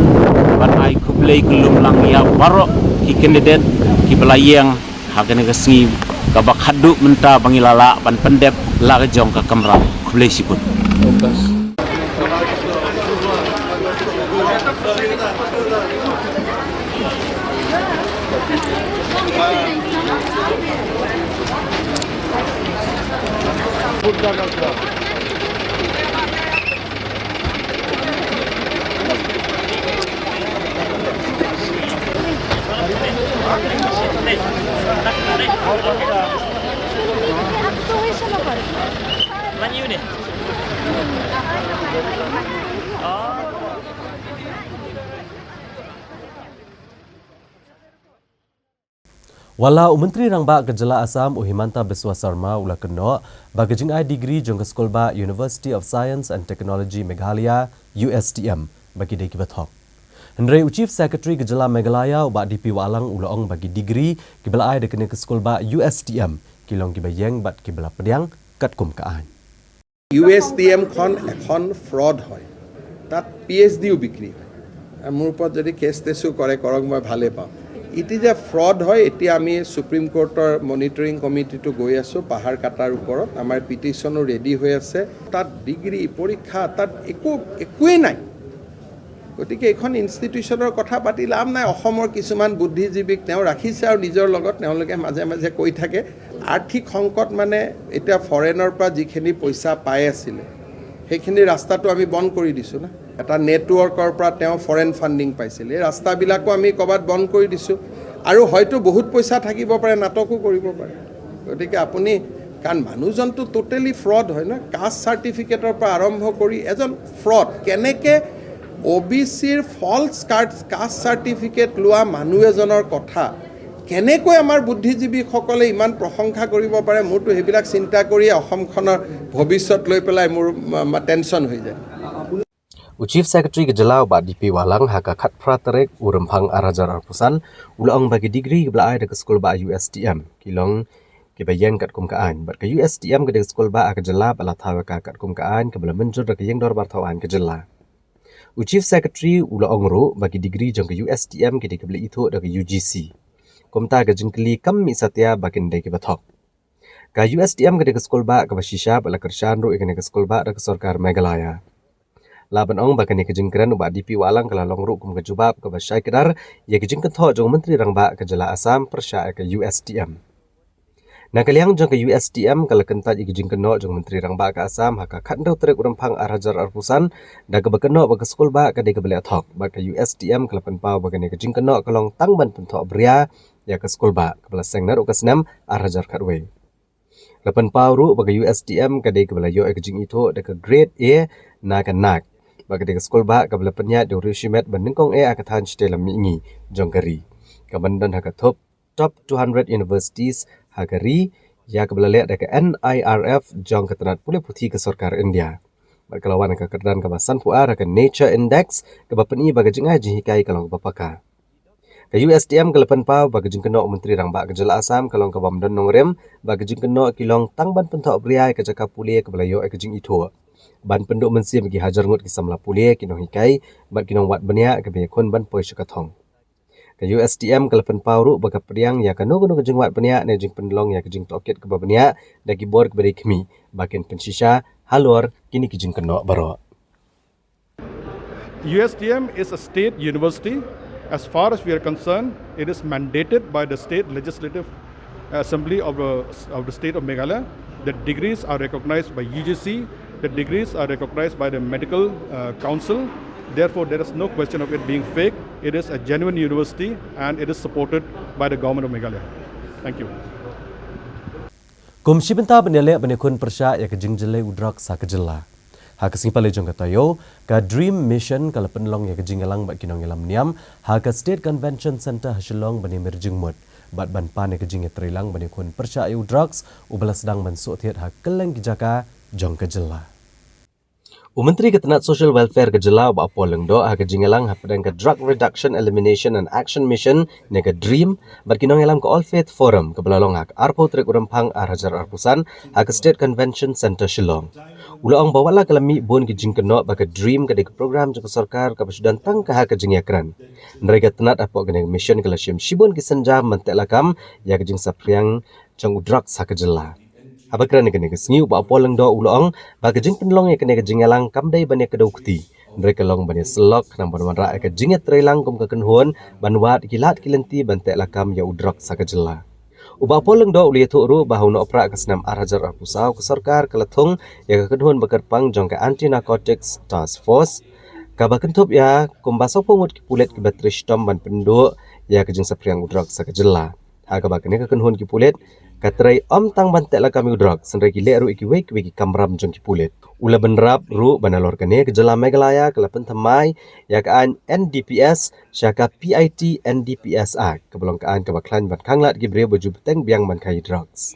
ban ai khublei khublei lang ïa baroh ki candidate kiba la ïeng ha kane ka sngi kaba khadduh mynta ba ngi la lah ban pyndep la ka jong ka kamram. Khublei shibun. Wat la u Myntri Rangbah ka jylla Assam u Himanta Biswa Sarma u la kynnoh ba ka jingai degree jong ka skulbah University of Science and Technology Meghalaya, U S T M, ba ki dei kiba thok. Hynrei u Chief Secretary ka jylla Meghalaya u Bah D P Wahlang u la ong ba ki degree kiba la ai da kane ka skulbah U S T M ki long kiba ïeng bad kiba la pdiang katkum ka aiñ. U S T এমখন এখন fraud হয়, তাত P H deo বিক্ৰী হয়। আৰু মোৰ ওপৰত যদি কেছ টেছো কৰে, কৰক, মই ভালেই পাওঁ। ইট ইজ এ ফ্ৰড হয়। এতিয়া আমি ছুপ্ৰিম কোৰ্টৰ মনিটৰিং কমিটিটো গৈ আছোঁ পাহাৰ কাটাৰ ওপৰত। আমাৰ পিটিশ্যনো ৰেডি হৈ আছে। তাত ডিগ্ৰী পৰীক্ষা, তাত একো, একোৱেই নাই। গতিকে এইখন ইনষ্টিটিউশ্যনৰ কথা পাতি লাভ নাই। অসমৰ কিছুমান বুদ্ধিজীৱীক তেওঁ ৰাখিছে আৰু নিজৰ লগত তেওঁলোকে মাজে মাজে কৈ থাকে, আৰ্থিক সংকট মানে এতিয়া ফৰেনৰ পৰা যিখিনি পইচা পাই আছিলে, সেইখিনি ৰাস্তাটো আমি বন্ধ কৰি দিছোঁ না। এটা নেটৱৰ্কৰ পৰা তেওঁ ফৰেন ফাণ্ডিং পাইছিলে। এই ৰাস্তাবিলাকো আমি ক'ৰবাত বন্ধ কৰি দিছোঁ। আৰু হয়তো বহুত পইচা থাকিব পাৰে, নাটকো কৰিব পাৰে। গতিকে আপুনি, কাৰণ মানুহজনটো টোটেলি ফ্ৰড হয় ন, কাষ্ট চাৰ্টিফিকেটৰ পৰা আৰম্ভ কৰি এজন ফ্ৰড। কেনেকে অ' বি চিৰ ফল্ছ কাৰ্ড, কাষ্ট চাৰ্টিফিকেট লোৱা মানুহ এজনৰ কথা কেনেকৈ আমাৰ বুদ্ধিজীৱীসকলে ইমান প্ৰশংসা কৰিব পাৰে? মোৰতো সেইবিলাক চিন্তা কৰিয়ে অসমখনৰ ভৱিষ্যত লৈ পেলাই মোৰ ম-, ম-, টেনশ্যন হৈ যায়। U Chief Secretary ka jylla u Bah D P Wahlang ha ka khatphra tarik u Rymphang ar hajar arphew san u la ong ba ki degree kiba la ai da ka skulbah U S T M ki long kiba ïeng katkum ka aiñ, bad ka U S T M ka dei ka skulbah ha ka jylla ba la thaw ïa ka katkum ka aiñ kaba la mynjur da ka ïing dorbar thaw aiñ ka jylla. U Chief Secretary u la ong ruh ba ki degree jong ka U S T M ki dei kiba la ithuh da ka U G C. Kumta ka jingkylli kam mih satia ba kin dei kiba thok. Ka U S T M ka dei ka skulbah kaba shisha bad la kyrshan ruh ïa kane ka skulbah da ka sorkar Meghalaya. La ban ong ba kane ka jingkren u Bah D P Wahlang ka la long ruh kum ka jubab kaba shai kdar ïa ka jingkynthoh jong u Myntri Rangbah ka jylla Assam pyrshah ïa ka U S T M. Na ka liang jong ka U S T M ka la kyntait ïa ka jingkynnoh jong u Myntri Rangbah ka Assam ha ka khatnriew tarik u Rymphang ar hajar arphew san, da kaba kynnoh ba ka skulbah ka dei kaba leh thok, bad ka U S T M ka la pynpaw ba kane ka jingkynnoh ka long tang ban pynthoh bria ïa ka skulbah kaba la seng naduh ka snem ar hajar khatwei. La pynpaw ruh ba ka U S T M ka dei kaba la ïoh ïa ka jingithuh da ka grade A na ka NAAC, bad ka dei ka skulbah kaba la pynïaid da u riewshimet ba nyngkong eh ha ka thaiñ shatei lam mihngi jong ka ri, ka ban don ha ka thup top two hundred universities ha ka ri, ïa kaba la leh da ka N I R F jong ka tnat pule puthi ka sorkar India. Bad ka la wan ha ka kyrdan kaba sanphew ar ha ka Nature Index, kaba pyni ba ka jingai jinghikai ka long kaba paka. Ka U S T M ka la pynpaw ba ka jingkynnoh u Myntri Rangbah ka jylla Assam ka long kabym don nongrim, ba ka jingkynnoh ki long tang ban pynthoh bria ïa ka jaka pule kaba la ïoh ïa ka jingithuh, ban pynduh mynsiem ïa ki hajar ngut ki samla pule, ki nonghikai bad ki nongwad bniah kiba ïakhun ban poi sha ka thong. Ka U S T M ka la pynpaw ruh ba ka pdiang ïa kano kano ka jingwad bniah ne jingpynlong ïa ka jingtohkit kaba bniah da ki bor kiba dei khmih, ba kin pynshisha halor kine ki jingkynnoh baroh. U S T M is a state university. As far as we are concerned, it is mandated by the State Legislative Assembly of the, of the state of Meghalaya. The degrees are recognized by U G C. The degrees are recognized by the Medical uh, Council. Therefore, there is no question of it being fake. It is a genuine university and it is supported by the government of Meghalaya. Thank you. Kum shi bynta ban ïaleh ban ïakhun pyrshah ïa ka jingjyllei u drugs ha ka jylla. Ha ka sngi Palei jong ka taïew, ka DREAM Mission ka la pynlong ïa ka jingïalang bad ki nongïalam niam ha ka State Convention Centre ha Shillong ban ïamir jingmut bad ban pan ïa ka jingïatreilang ban ïakhun pyrshah ïa u drugs uba la sdang ban soh thied ha kylleng ki jaka jong ka jylla. U Myntri ka tnat Social Welfare ka jylla u Bah Paul Lyngdoh ha ka jingïalang hapdeng ka Drug Reduction, Elimination and Action Mission ne ka DREAM bad ki nongïalam ka All Faith Forum kaba la long ha ka arphew tarik u Rymphang ar hajar arphew san ha ka State Convention Centre Shillong. U la ong ba wat la ka la mih bun ki jingkynnoh ba ka DREAM ka dei ka program jong ka sorkar kaba shu don tang ka ha ka jingïakren, hynrei ka tnat hapoh kane ka mission ka la shim shibun ki sienjam ban teh lakam ïa ka jingsaphriang jong u drugs ha ka jylla. Haba kren ha kane ka sngi u Bah Paul Lyngdoh u la ong ba ka jingpynlong ïa kane ka jingïalang kam dei ban ïa kdew kti, hynrei ka long ban ïa syllok khnang ban wanrah ïa ka jingïatreilang kum ka kynhun ban wad ïa ki lad ki lynti ban teh lakam ïa u drugs ha ka jylla. U Bah Paul Lyngdoh u la ïathuh ruh ba ha u Nohprah ka snem ar hajar arphew saw ka sorkar ka la thung ïa ka kynhun ba kyrpang jong ka Anti Narcotics Task Force, kaba kynthup ïa kumba sawphew ngut ki pulit kiba trei shitom ban pynduh ïa ka jingsaphriang u drugs ha ka jylla. Ha kaba kane ka kynhun ki pulit ka trei ym tang ban teh lakam ïa u drugs, hynrei ki leh ruh ïa kiwei kiwei ki kamram jong ki pulit. U la bynrap ruh ba nalor kane ka jylla Meghalaya ka la pynthymmai ïa ka aiñ N D P S sha ka P I T N D P S Act, kaba long ka aiñ kaba khlaiñ ban khanglad ki briew ba ju bteng biang ban khaïi drugs.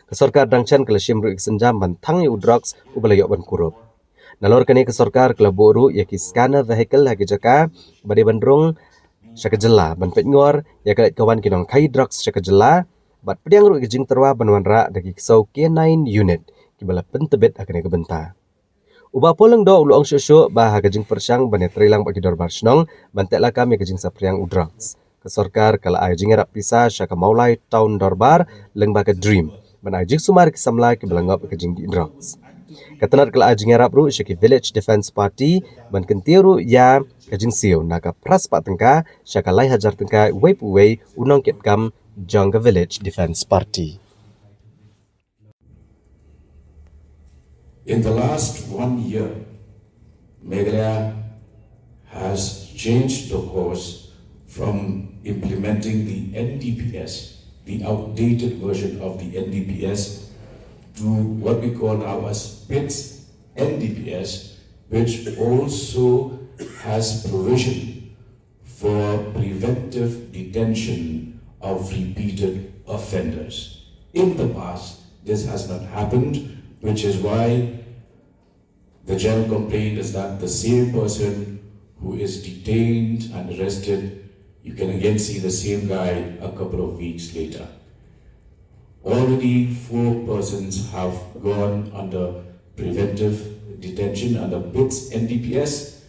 Ka sorkar dang shen ka la shim ruh ïa ka sienjam ban thang ïa u drugs uba la ïoh ban kurup. Nalor kane ka sorkar ka la buh ruh ïa ki scanner vehicle ha ki jaka ba dei ban rung sha ka jylla ban peit ngor ïa ka leit ka wan ki nongkhaïi drugs sha ka jylla, bad pdiang ruh ïa ka jingtyrwa ban wanrah da ki ksew K nine unit kiba la pyntbit ha kane ka bynta. U Bah Paul Lyngdoh u la ong shuh shuh ba ha ka jingpyrshang ban ïatreilang bad ki dorbar shnong ban teh lakam ïa ka jingsaphriang u drugs, ka sorkar ka la ai jingïarap pisa sha ka Mawlai Town Dorbar lyngba ka DREAM ban ai jingsumar ïa ki samla kiba la ngop ïa ka jingdih drugs. Ka tnat ka la ai jingïarap ruh sha ki Village Defence Party ban kyntiew ruh ïa ka jingsiew na ka phra spah tyngka sha ka lai hajar tyngka uwei pa uwei u nongkitkam jong ka Village Defence Party. In the last one year, Meghalaya has changed the course from implementing the N D P S, the outdated version of the N D P S, to what we call now as PITS N D P S, which also has provision for preventive detention of repeated offenders. In the past, this has not happened, which is why the general complaint is that the same person who is detained and arrested, you can again see the same guy a couple of weeks later. Already four persons have gone under preventive detention under PITS N D P S,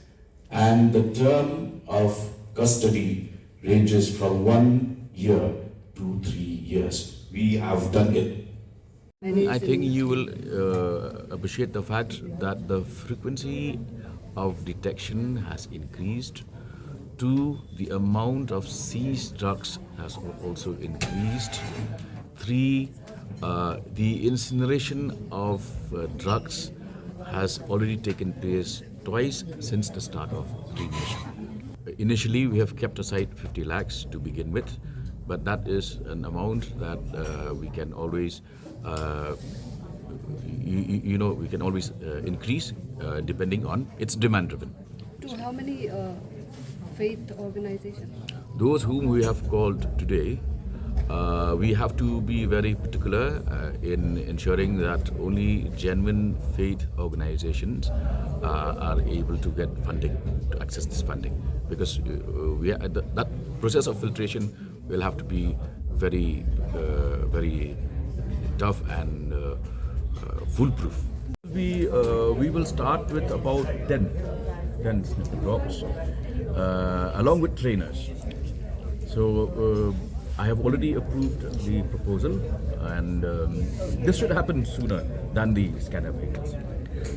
and the term of custody ranges from one year to three years. We have done it. I think you will uh, appreciate the fact that the frequency of detection has increased. Two, the amount of seized drugs has al- also increased. Three, uh, the incineration of uh, drugs has already taken place twice since the start of the nation. Initially, we have kept aside fifty lakhs to begin with, but that is an amount that uh, we can always, uh, you, you know, we can always uh, increase uh, depending on its demand driven. To how many uh, faith organizations? Those whom we have called today, uh, we have to be very particular uh, in ensuring that only genuine faith organizations uh, are able to get funding, to access this funding, because uh, we are, that, that process of filtration will have to be very, uh, very tough and uh, uh, foolproof. We, uh, we will start with about ten, ten sniffing dogs, uh, along with trainers. So uh, I have already approved the proposal, and um, this should happen sooner than the scanner vehicles.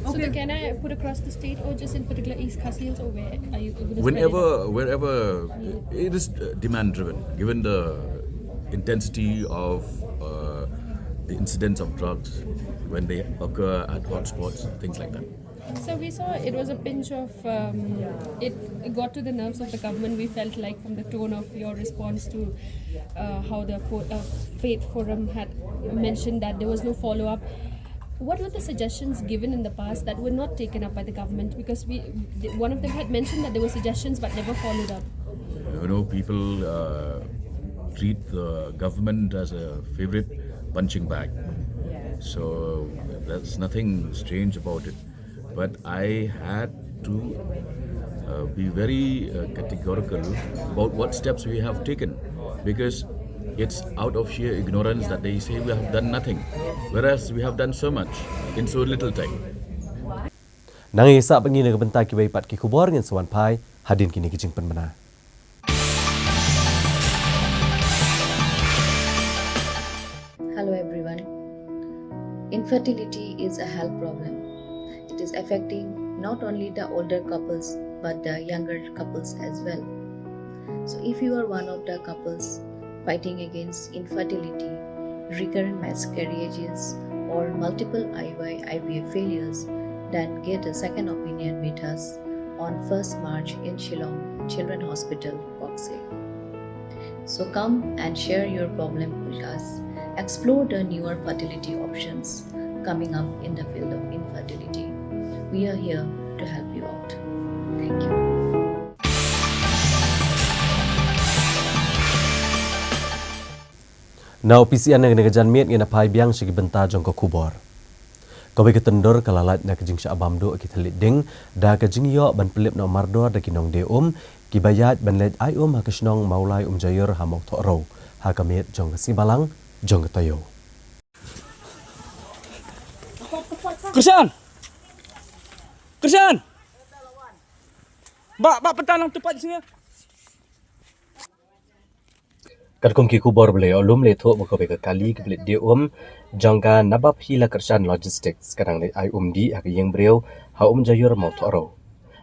So the, can I put across the state, or just in particular East Khasi Hills, or where are you going to spread it out? Whenever, wherever it is uh, demand driven, given the intensity of uh, the incidence of drugs when they occur at hotspots, things like that. So we saw it was a pinch of, um, it got to the nerves of the government, we felt like, from the tone of your response to uh, how the fo- uh, Faith Forum had mentioned that there was no follow up. What were the suggestions given in the past that were not taken up by the government? Because we, the- one of them had mentioned that there were suggestions but never followed up. You know, people uh, treat the government as a favorite punching bag. So there's nothing strange about it. But I had to uh, be very uh, categorical about what steps we have taken, because it's out of sheer ignorance that they say we have done nothing, whereas we have done so much in so little time. Nang ïa sah bad ngi na ka bynta kiwei pat ki khubor, ngin sa wan phai hadien kine ki jingpynbna. Hello everyone. Infertility is a health problem. It is affecting not only the older couples but the younger couples as well. So if you are one of the couples fighting against infertility, recurrent miscarriages, or multiple I U I I V F failures, then get a second opinion with us on first March in Shillong Children Hospital, Koksai. So come and share your problem with us. Explore the newer fertility options coming up in the field of infertility. We are here to help you out. Thank you. Na u P C N, na kane ka janmiet ngin ïa phai biang sha ki bynta jong ka khubor. Kawei ka tyndur ka la lait na ka jingshah bam duh ki thylliej ding da ka jingïoh ban pynlip noh mardor da ki nongdie um kiba ïaid ban leit ai um ha ka shnong Mawlai Umjaiur ha Mawthohrew ha ka miet jong ka sngi Balang jong ka taïew. Krishan! Krishan! Ba, ba, pyntan lang tu pat sini. Katkum ki khubor ba la ïoh lum, la ïathuh ba kawei ka kali kaba leit die um jong ka Nabab Hila Krishan Logistics ka dang leit ai um dih ha ka ïing briew ha Umjaiur Mawthohrew.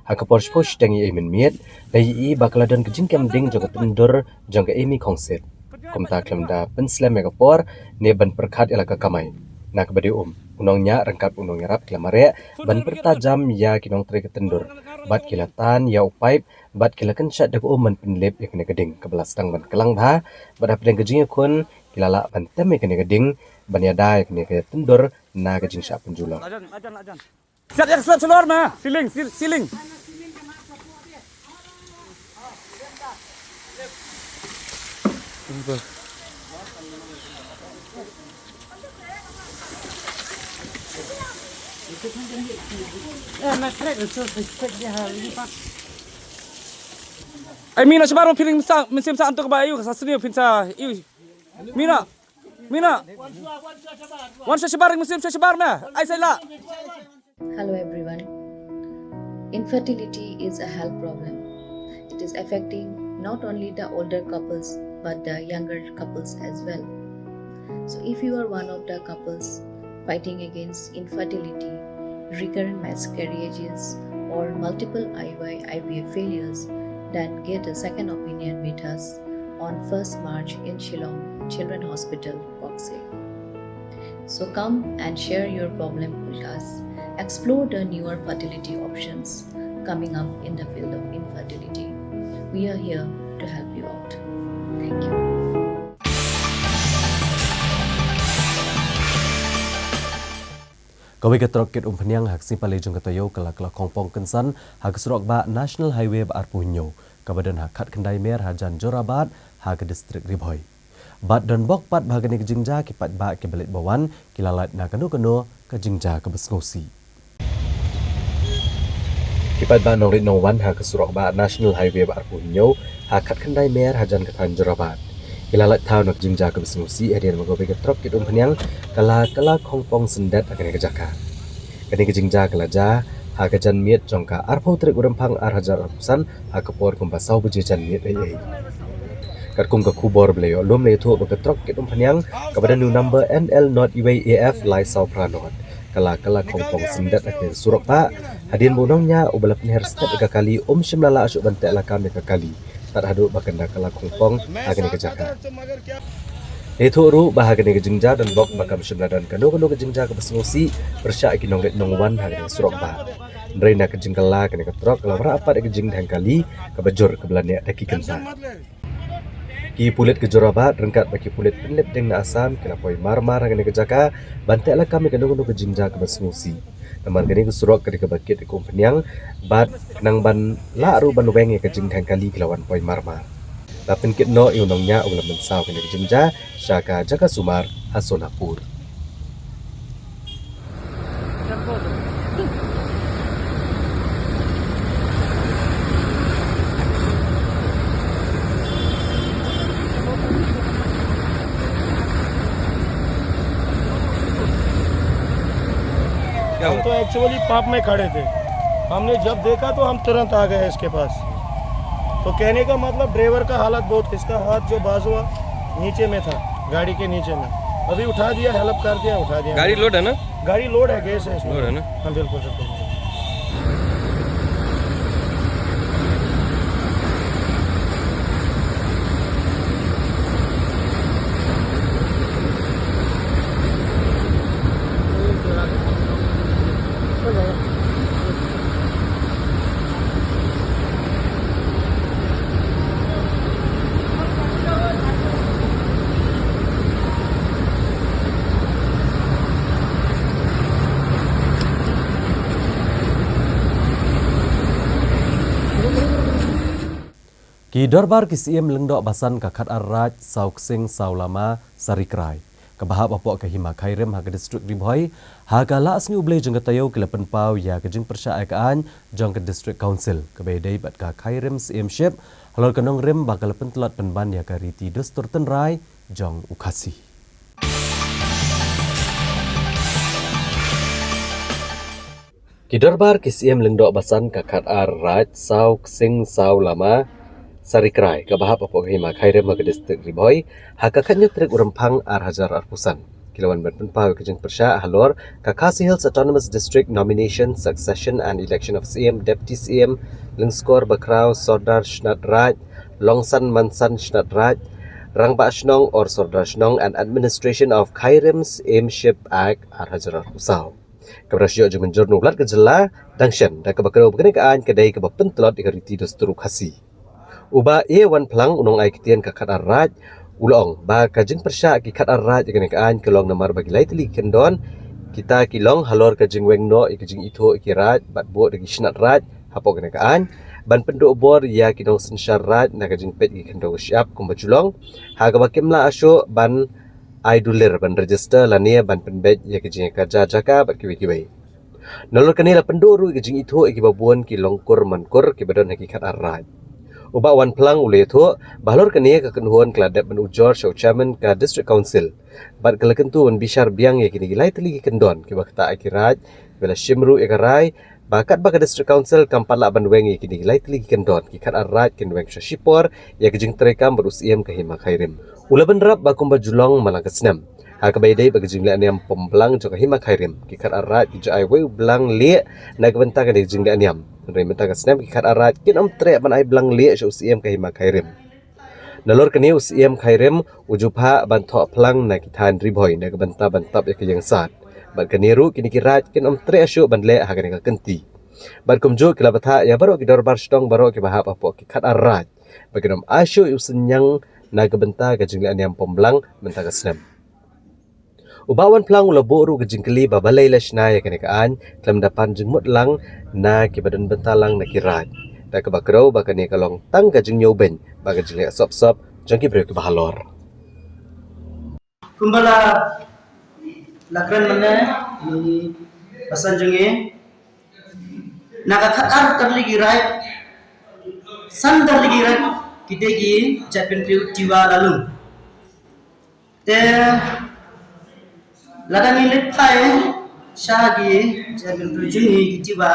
Ha ka por shiphew shiteng ïa mynmiet la ïohi ba ka la don ka jingkem ding jong ka tyndur jong ka Amy Khongsit. Kumta khlem da pynslem ïa ka por ne ban pyrkhat ïa la ka kamai, na kaba die um, u nongñiah ryngkat u nongïarap ki la mareh ban pyrta jam ïa ki nongtrei ka tyndur bad ki la tan ïa u paip bad ki la kynshat da ka um ban pynlip ïa kane ka ding kaba la sdang ban klang bha, bad hapdeng ka jingïakhun ki la lah ban tem ïa kane ka ding ban ïada ïa kane ka tyndur na ka jingshah pynjulor. Siat ïa ka slab shalor ma, ceiling, ceiling. Ai mina shabar ma phi ring sa, mynsiem sa antuk ba ayu ka sa sni phin sa, ayu. Mina. Mina. Wan sha shabar ring mynsiem sha shabar ma. Ai sai la. Hello everyone. Infertility is a health problem. It is affecting not only the older couples but the younger couples as well. So if you are one of the couples fighting against infertility, recurrent miscarriages, or multiple I U I I V F failures, then get a second opinion with us on first March in Shillong Children Hospital, Koksai. So come and share your problem with us. Explore the newer fertility options coming up in the field of infertility. We are here to help you out. Thank you. Kawei ka trok kit umphniang ha ka sngi Palei jong ka taïew ka la kylla khongpong kynsan ha ka surok bah National Highway ba arphew hynñiew, kaba don ha Khatkhyndai Mer hajan Jorabat ha ka distrik Ri Bhoi. Bad don bok pat ba ha kane ka jingjia ki paidbah kiba leit ba wan ki la lait na kano kano ka jingjia kaba sngewsih. Ki paidbah nongrit nongwan ha ka surok bah National Highway ba arphew hynñiew ha Khatkhyndai Mer hajan ka thaiñ Jorabat ki la lait thaw na ka jingjia kaba sngewsih hadien ba kawei ka trok kit umphniang ka la kylla khongpong syndet ha kane ka jaka. Kane ka jingjia ka la jia ha ka janmiet jong ka arphew tarik u Rymphang ar hajar arphew san ha ka por kumba saw baje janmiet eiei. Katkum ka khubor ba la ïoh lum, la ïathuh ba ka trok kit umphniang kaba don u number N L nought U A F lai saw phra nought ka la kylla khongpong syndet ha ka surok bah hadien ba u nongñiah uba la pynher stet ïa ka kali um shym la lah shuh ban teh lakam ïa ka kali tad haduh ba kan da kylla khongpong ha kane ka jaka. La ïathuh ruh ba ha kane ka jingjia don bok ba kam shym la don kano kano ka jingjia kaba sngewsih pyrshah ïa ki nongrit nongwan ha kane ka surok bah. Hynrei na ka jingkylla kane ka trok ka la wanrah pat ïa ka jingdheng kali kaba jur kaba la neh da ki kynta. Ki pulit ka Jorabat ryngkat bad ki pulit pynlip ding na Assam ki la poi marmar ha kane ka jaka ban teh lakam ïa kano kano ka jingjia kaba sngewsih. Namar kane ka surok ka dei kaba kit ïa ka umphniang bad khnang ban lah ruh ban weng ïa ka jingdheng kali ki la wan poi marmar. La pynkit noh ïa u nongñiah uba la mynsaw kane ka jingjia sha ka jaka sumar ha Sonapur. हम तो actually pump में खड़े थे, हमने जब देखा तो हम तुरंत आ गए इसके पास। तो कहने का मतलब ड्राइवर का हालत बहुत, इसका हाथ जो बाजू नीचे में था गाड़ी के नीचे में, अभी उठा दिया, हेल्प कर दिया, उठा दिया। गाड़ी लोड है ना? गाड़ी लोड है, गैस है इसमें। लोड है ना? हाँ, बिल्कुल, बिल्कुल। Ki dorbar ki siem lyngdoh basan ka Khatar Raid, Saw Ksing Saw Lama, Sari Krai, kaba hap hapoh ka Hima Khyrim ha ka distrik Ri Bhoi, ha ka Lah Sngi U Blei jong ka taïew ki la pynpaw ïa ka jingpyrshah ïa ka aiñ jong ka District Council kaba ïadei bad ka Khyrim Syiemship halor ka nongrim ba ka la pyntlot pynban ïa ka riti dustur tynrai jong u Khasi. Ki dorbar ki siem lyngdoh basan ka Khatar Raid, Saw Ksing Saw Lama, Sari Krai, kaba hap hapoh ka Hima Khyrim ha ka distrik Ri Bhoi, ha ka khathynñiew tarik u Rymphang ar hajar arphew san, ki la wan ban pynpaw ïa ka jingpyrshah halor ka Khasi Hills Autonomous District Nomination, Succession and Election of Siem, Deputy Siem, Lyngskor Bakhraw, Sordar Shnat Raid, Longsan Mansan Shnat Raid, Rangbah Shnong or Sordar Shnong and Administration of Khyrim Syiemship Act ar hajar arphew saw, kaba la shu ïoh jingmynjur na u Lat ka Jylla dang shen, da kaba kdew ba kane ka aiñ ka dei kaba pyntlot ïa ka riti dustur u Khasi. U Bah A. Wanphlang, u nongai ktien ka Khatar Raid, u la ong ba ka jingpyrshah ki Khatar Raid ïa kane ka aiñ ka long namar ba ki lai tylli ki kyndon kita ki long halor ka jingweng noh ïa ka jingithuh ïa ki raid bad buh da ki shnat raid hapoh kane ka aiñ, ban pynduh bor ïa ki nongsynshar raid na ka jingpeit ïa ki khyndew shyiap kumba ju long, ha kaba kim lah shuh ban ai dulir ban register lane ban pynbeit ïa ka jingïakajia jaka bad kiwei kiwei. Nalor kane la pynduh ruh ïa ka jingithuh ïa kiba bun ki longkur mankur kiba don ha ki Khatar Raid. U Bah Wanphlang u la ïathuh ba halor kane ka kynhun ka la dep ban ujor sha u Chairman ka District Council bad ka la kyntu ban bishar biang ïa kine ki lai tylli ki kyndon kiba ktah ïa ki raid, kiba la shim ruh ïa ka rai ba katba ka District Council kam pat lah ban weng ïa kine ki lai tylli ki kyndon, ki Khatar Raid kin weng sha shipor ïa ka jingtreikam bad u Siem ka Hima Khyrim. U la bynrap ba kumba ju long man la ka snem, ha kaba ïadei bad ka jingleh niam pom blang jong ka Hima Khyrim, ki Khatar Raid ki ju ai wei u blang lieh na ka bynta kane ka jingleh niam. Hynrei mynta ka snem ki khadar raid kin ym treh ban ai blang lieh sha u Siem ka Hima Khyrim. Nalor kane u Siem Khyrim u ju phah ban thoh phlang na ki thaiñ Ri Bhoi na ka bynta ban tap ïa ka ïing sad. Bad kane ruh kine ki raid kin ym treh shuh ban leh ha kane ka kynti. Bad kumjuh ki la bthah ïa baroh ki dorbar shnong baroh kiba hap hapoh ki khadar raid ba kin ym ai shuh ïa u synñiang na ka bynta ka jingleh niam pom blang mynta ka snem. U Bah Wanphlang u la buh ruh ka jingkylli ba balei la shna ïa kane ka aiñ khlem da pan jingmut lang na kiba don bynta lang na ki raid. Da kaba kdew ba kane ka long tang ka jingñiewbeiñ bad ka jingleh sop sop jong ki briew kiba halor. Kumba la la kren mynne, ni pasan jong ngi na ka khadar tylli ki raid, san tylli ki raid ki dei ki jaitbynriew Tiwa Lalung. Te lada ngi leit phai sha ki jaitbynriew jong ngi ki Tiwa,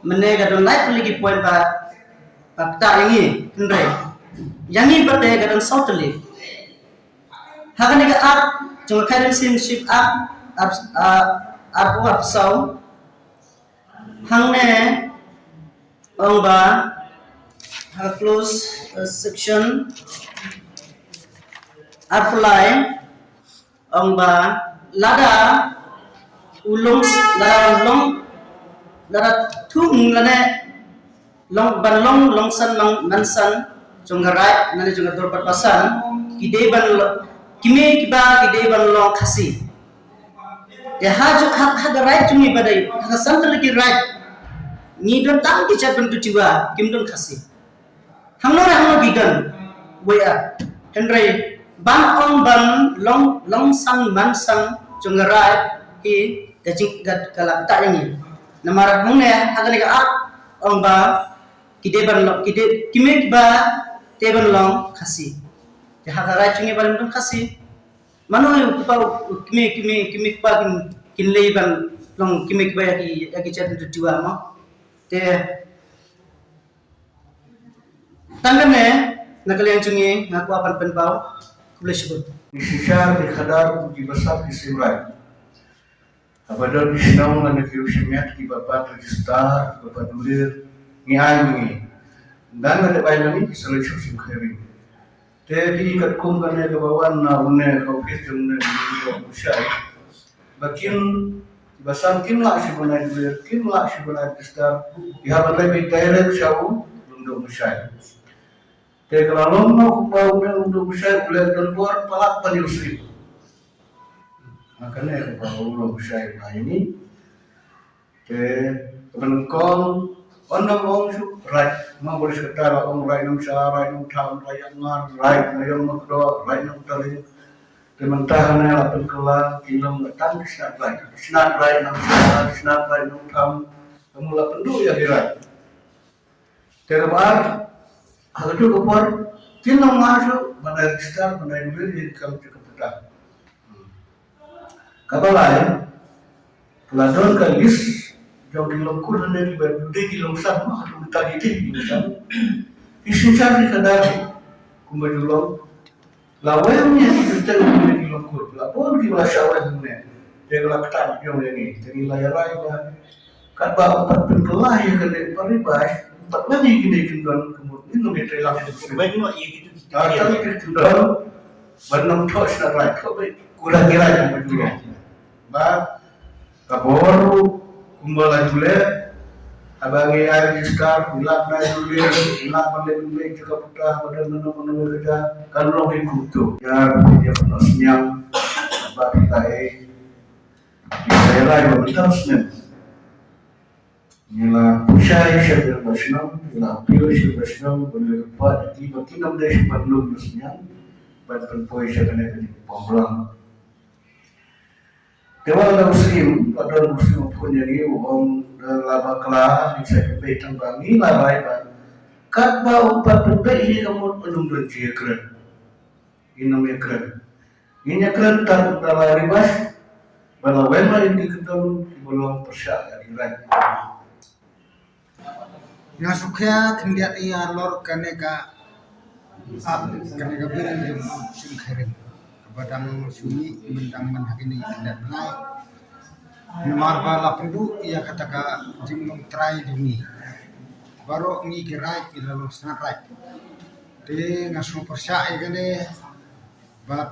mynne ka don lai tylli ki point ba ba ktah ïa ngi, hynrei ïa ngi pat te ka don saw tylli. Ha kane ka Act jong ka Khyrim Siem Sheep Act, Act, ah, Act of Saw, hangne ong ba ha clause, uh, section apply ong ba lada u long, lada long, lada thung lane long ban long, long san mang, man san jong ka raid, nane jong ka dorbar pasan, ki dei ban lo-, kmie kiba ki dei ban long Khasi. Te ha ju-, ha, ha ka raid jong ngi ba dei ha ka san tylli ki raid, ngi don tang ki jaitbynriew Tiwa, kim don Khasi. Hangno re hangno ki don, wei ar. Hynrei ban ong ban long, long san man san jong ka raid hi ka jing, ka, ka la ktah ïa ngi. Namar hangne ha kane ka Act ong ba ki dei ban long, ki dei, kmie kiba dei ban long Khasi. Te ha ka raid jong ngi ba don Khasi, mano ïa u kpa u kmie, kmie, kmie kpa kin, kin leit ban long kmie kiba ïa ki, ïa ki jaitbynriew Tiwa mo? Te tang kane na ka liang jong ngi nga kwah ban pynpaw. Khublei shibun. Ngi synshar ngi khadar kum ki basap ki siem raid. Haba don ki shnong lane ki riew shimet kiba pat register, kiba pat dulir, ngi ai ma ngi. Dang ka dei bai ma ngi ki saloh shuh siem khyrim. Te ki katkum kane kaba wan na une ka office jong une u Bushai. Ba kim, ba san kim lah shuh ban ai dulir, kim lah shuh ban ai register. Ki hap ban leit direct sha u Lyngdoh Bushai. Te ka la long noh kumba une u Lyngdoh Bushai u leh don bor palat ban ïa u Siem. Nga kane kumba u Lyngdoh Bushai u la ïa ngi. Te ka ban kong, wan nang ong shu raid, ma bor shu kata la ong raid Nongshah, raid Nongthaw, raid Ïakngar, raid Maïong Makdoh, raid Nongtaring. Te mynta hane la pynkylla, ki long la tang ki shnat raid. Shnat raid Nongshah, shnat raid Nongthaw. Ka mut la pynduh ïa ki raid. Te kaba ar, ha kajuh ka por, kin long ma shu, ban ai register, ban ai dulir, ïa ki kam jong ka pyrta. Kaba lai, la don ka list jong ki long kur hangne kiba dei ki long san, ma ka mynta ki dei ki long san. Ki synshar ki khadar kumba ju long. La weng ïa ki kyrteng ki long kur, la bun kiba la shah weng hangne. Te ka la ktah jong ïa ngi, te ngi la ïa rai ba katba u pat pynkylla ïa kane u pat ri ba, u pat weng ïa kine ki don ka mut ngin ym ïa trei lang ïa ki. Weng noh ïa ki tu. Ah, tang ïa ki tu don. Ban ym thoh sha rai, thoh ba kura ki rai ba ju long. Ba ka bor ruh kumba la ju leh, haba ngi ai register, ngi lah ban ai dulir, ngi lah ban leh dulir jong ka pyrta, ba don mano mano ka jaka, kan long hi kumto. Ïa, ïa pyndonkam sniang ba phi la ai. Phi la ai ba mynta snem ngi la pynshai sha ki rangbah shnong, ngi la appeal sha ki rangbah shnong, ba ngi la kyrpad ïa ki ba kin ym dei shu ban lum sniang ban pynpoi sha kane ka jingpynblang. Te wat la u Siem, wat don u Siem u phone ïa ngi u ong, eh, la bakla, ngi sa pynbeit tang ba ngi la rai ba katba u pat pynbeit hi ka mut un ym don jingïakren. Ngin ym ïakren. Ngin ïakren tang da la reverse, ba la weng la ïa ki kyndon kiba long pyrshah ïa ki raid. Nga sngewkhia khyndiat ïa halor kane ka Act, kane ka Bill jong u Siem Khyrim kaba dang shu mih, mynta man ha kine ki khyndai bnai. Namar ba la pynduh ïa kata ka jinglong trai jong ngi. Baroh ngi ki raid ki la long sngewthuh raid. Te nga sngewpyrshah ïa kane bad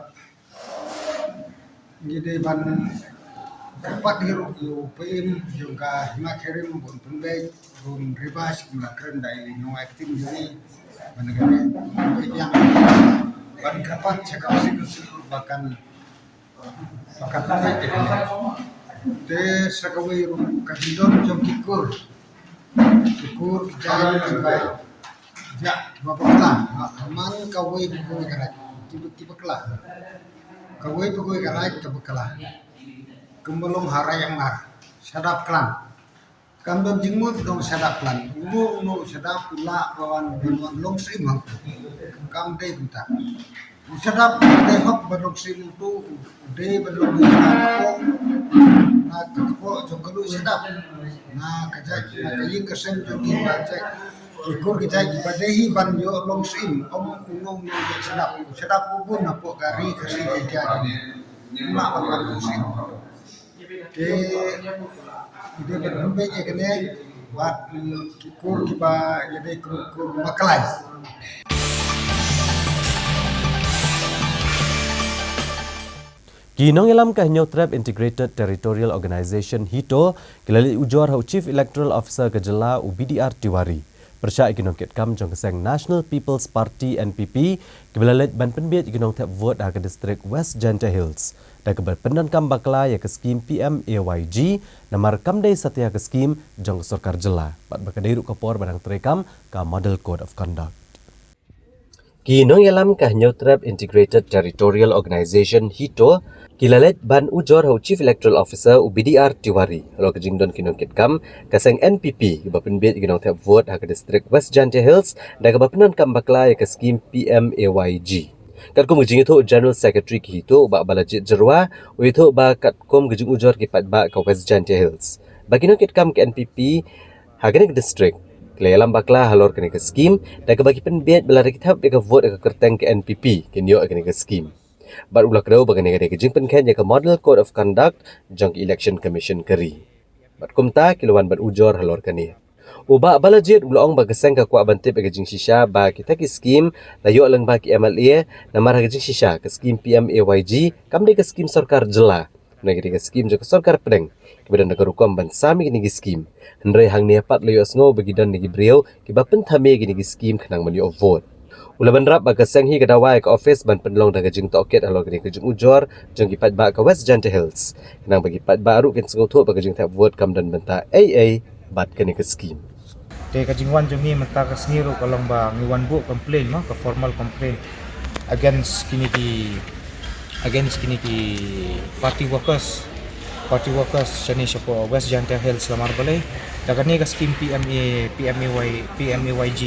ngi dei ban kyrpad hi ruh ïa u paidbah jong ka Hima Khyrim bun pynbeit bun ribas kum la kren da i nong acting jong ngi ban kane ban kyrpad sha ka sik sik ba kan Pakat pakat ïa kane. Te sa kawei ruh ka jingdon jong ki kur. Ki kur ki jaiñ kiba, ja, kiba bakla. Ha, man kawei pa kawei ka raid. Kiba, kiba bakla. Kawei pa kawei ka raid ka bakla. Kumba long ha Raid Amgar. Shadap Clan. Kam don jingmut dong shadap Clan. Uno uno shadap u lah ba wan, ban wan long syiem hangto. Kam dei kumta. U shadap dei hok ban long syiem hangto, u dei ban long ïa ka kpoh, na ka kpoh jong ka lum shadap. Na ka jait, na ka ïing ka sem jong ki ba jait. Ki kur ki jait kiba dei hi ban ïoh long syiem, ym uno uno u shadap. U shadap u bun hapoh ka ri ka ri ka jait. Ym lah ban long syiem. Te, ïa dei ban pynbeit ïa kane, bad, mm, ki kur kiba, ïa dei kur, kur maklai. Ki nongïalam ka Hynñiewtrep Integrated Territorial Organization, HITO, ki la leit ujor ha u Chief Electoral Officer ka jylla u B D R Tiwari. Pyrshah ïa ki nongkitkam jong ka seng National People's Party, N P P, kiba la leit ban pynbeit ïa ki nongthep vote ha ka distrik West Jaintia Hills. Da kaba pyndonkam bakla ïa ka skim P M A Y G, namar kam dei satia ka skim jong ka sorkar jylla. Bad ba ka dei ruh ka por ba dang treikam ka Model Code of Conduct. Ki nongïalam ka Hynñiewtrep Integrated Territorial Organization, HITO, ki la leit ban ujor ha u Chief Electoral Officer u B D R Tiwari halor ka jingdon ki nongkitkam ka seng N P P kiba pynbeit ïa ki nongthep vote ha ka distrik West Jaintia Hills da kaba pyndonkam bakla ïa ka skim P M A Y G. Katkum ka jingïathuh u General Secretary ka HITO u Bah Balajied Jyrwa, u ïathuh ba katkum ka jingujor ki paidbah ka West Jaintia Hills, ba ki nongkitkam ka N P P ha kane ka distrik ki la ïalam bakla halor kane ka skim da kaba ki pynbeit ba lada ki thep ïa ka vote ha ka kyrteng ka N P P kin ïoh ïa kane ka skim. Bad u la kdew ba kane ka dei ka jingpynkheiñ ïa ka Model Code of Conduct jong ka Election Commission ka ri. Bad kumta ki la wan ban ujor halor kane. U Bah Balajied u la ong ba ka seng ka kwah ban tip ïa ka jingshisha ba kita ki skim la ïoh lyngba ki M L A, namar ha ka jingshisha ka skim P M A Y G kam dei ka skim sorkar jylla. Kane ka dei ka skim jong ka sorkar pdeng kiba don da ka rukom ban sam ïa kine ki skim. Hynrei hangne pat la ïohsngew ba ki don ki briew kiba pynthame ïa kine ki skim khnang ban ïoh vote. U la bynrap ba ka seng hi ka dawa ïa ka office ban pynlong da ka jingtohkit halor kane ka jingujor jong ki paidbah ka West Jaintia Hills, khnang ba ki paidbah ruh kin sngewthuh ba ka jingthep vote kam don bynta ei ei bad kane ka skim. Te ka jingwan jong ngi mynta ka sngi ruh ka long ba ngi wan buh complaint mo, ka formal complaint against kine ki, against kine ki party workers, party workers shane shapoh West Jaintia Hills, namar balei da kane ka skim P M A, P M A Y, P M A Y G,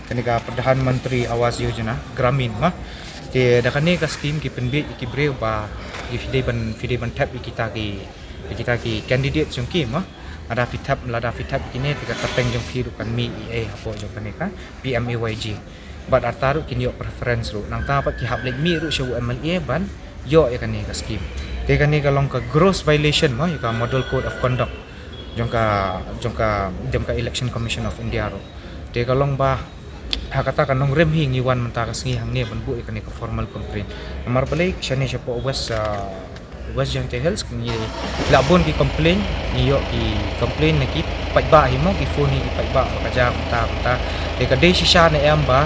kane ka Pradhan Mantri Awas Yojana Gramin mo. Te da kane ka skim ki pynbeit ïa ki briew ba phi dei ban, phi dei ban thep ïa kita ki, ïa kita ki candidate jong ki mo. Lada phi thep, lada phi thep ïa kine te ka kyrteng jong phi ruh kan mih ei ei hapoh jong kane ka P M A Y G. Bad arta ruh kin ïoh preference ruh. Nangta pat ki hap leit mih ruh sha u M L A ban ïoh ïa kane ka skim. Te kane ka long ka gross violation mo ïa ka Model Code of Conduct jong ka, jong ka, jong ka Election Commission of India ruh. Te ka long ba ha kata ka nongrim hi ngi wan mynta ka sngi hangne ban buh ïa kane ka formal complaint. Namar balei shane shapoh West, ah, West Jaintia Hills ngi la bun ki complain, ngi ïoh ki complain na ki paidbah hi mo, ki phone hi ki paidbah ba ka ja kumta kumta. Te ka dei shisha ne em ba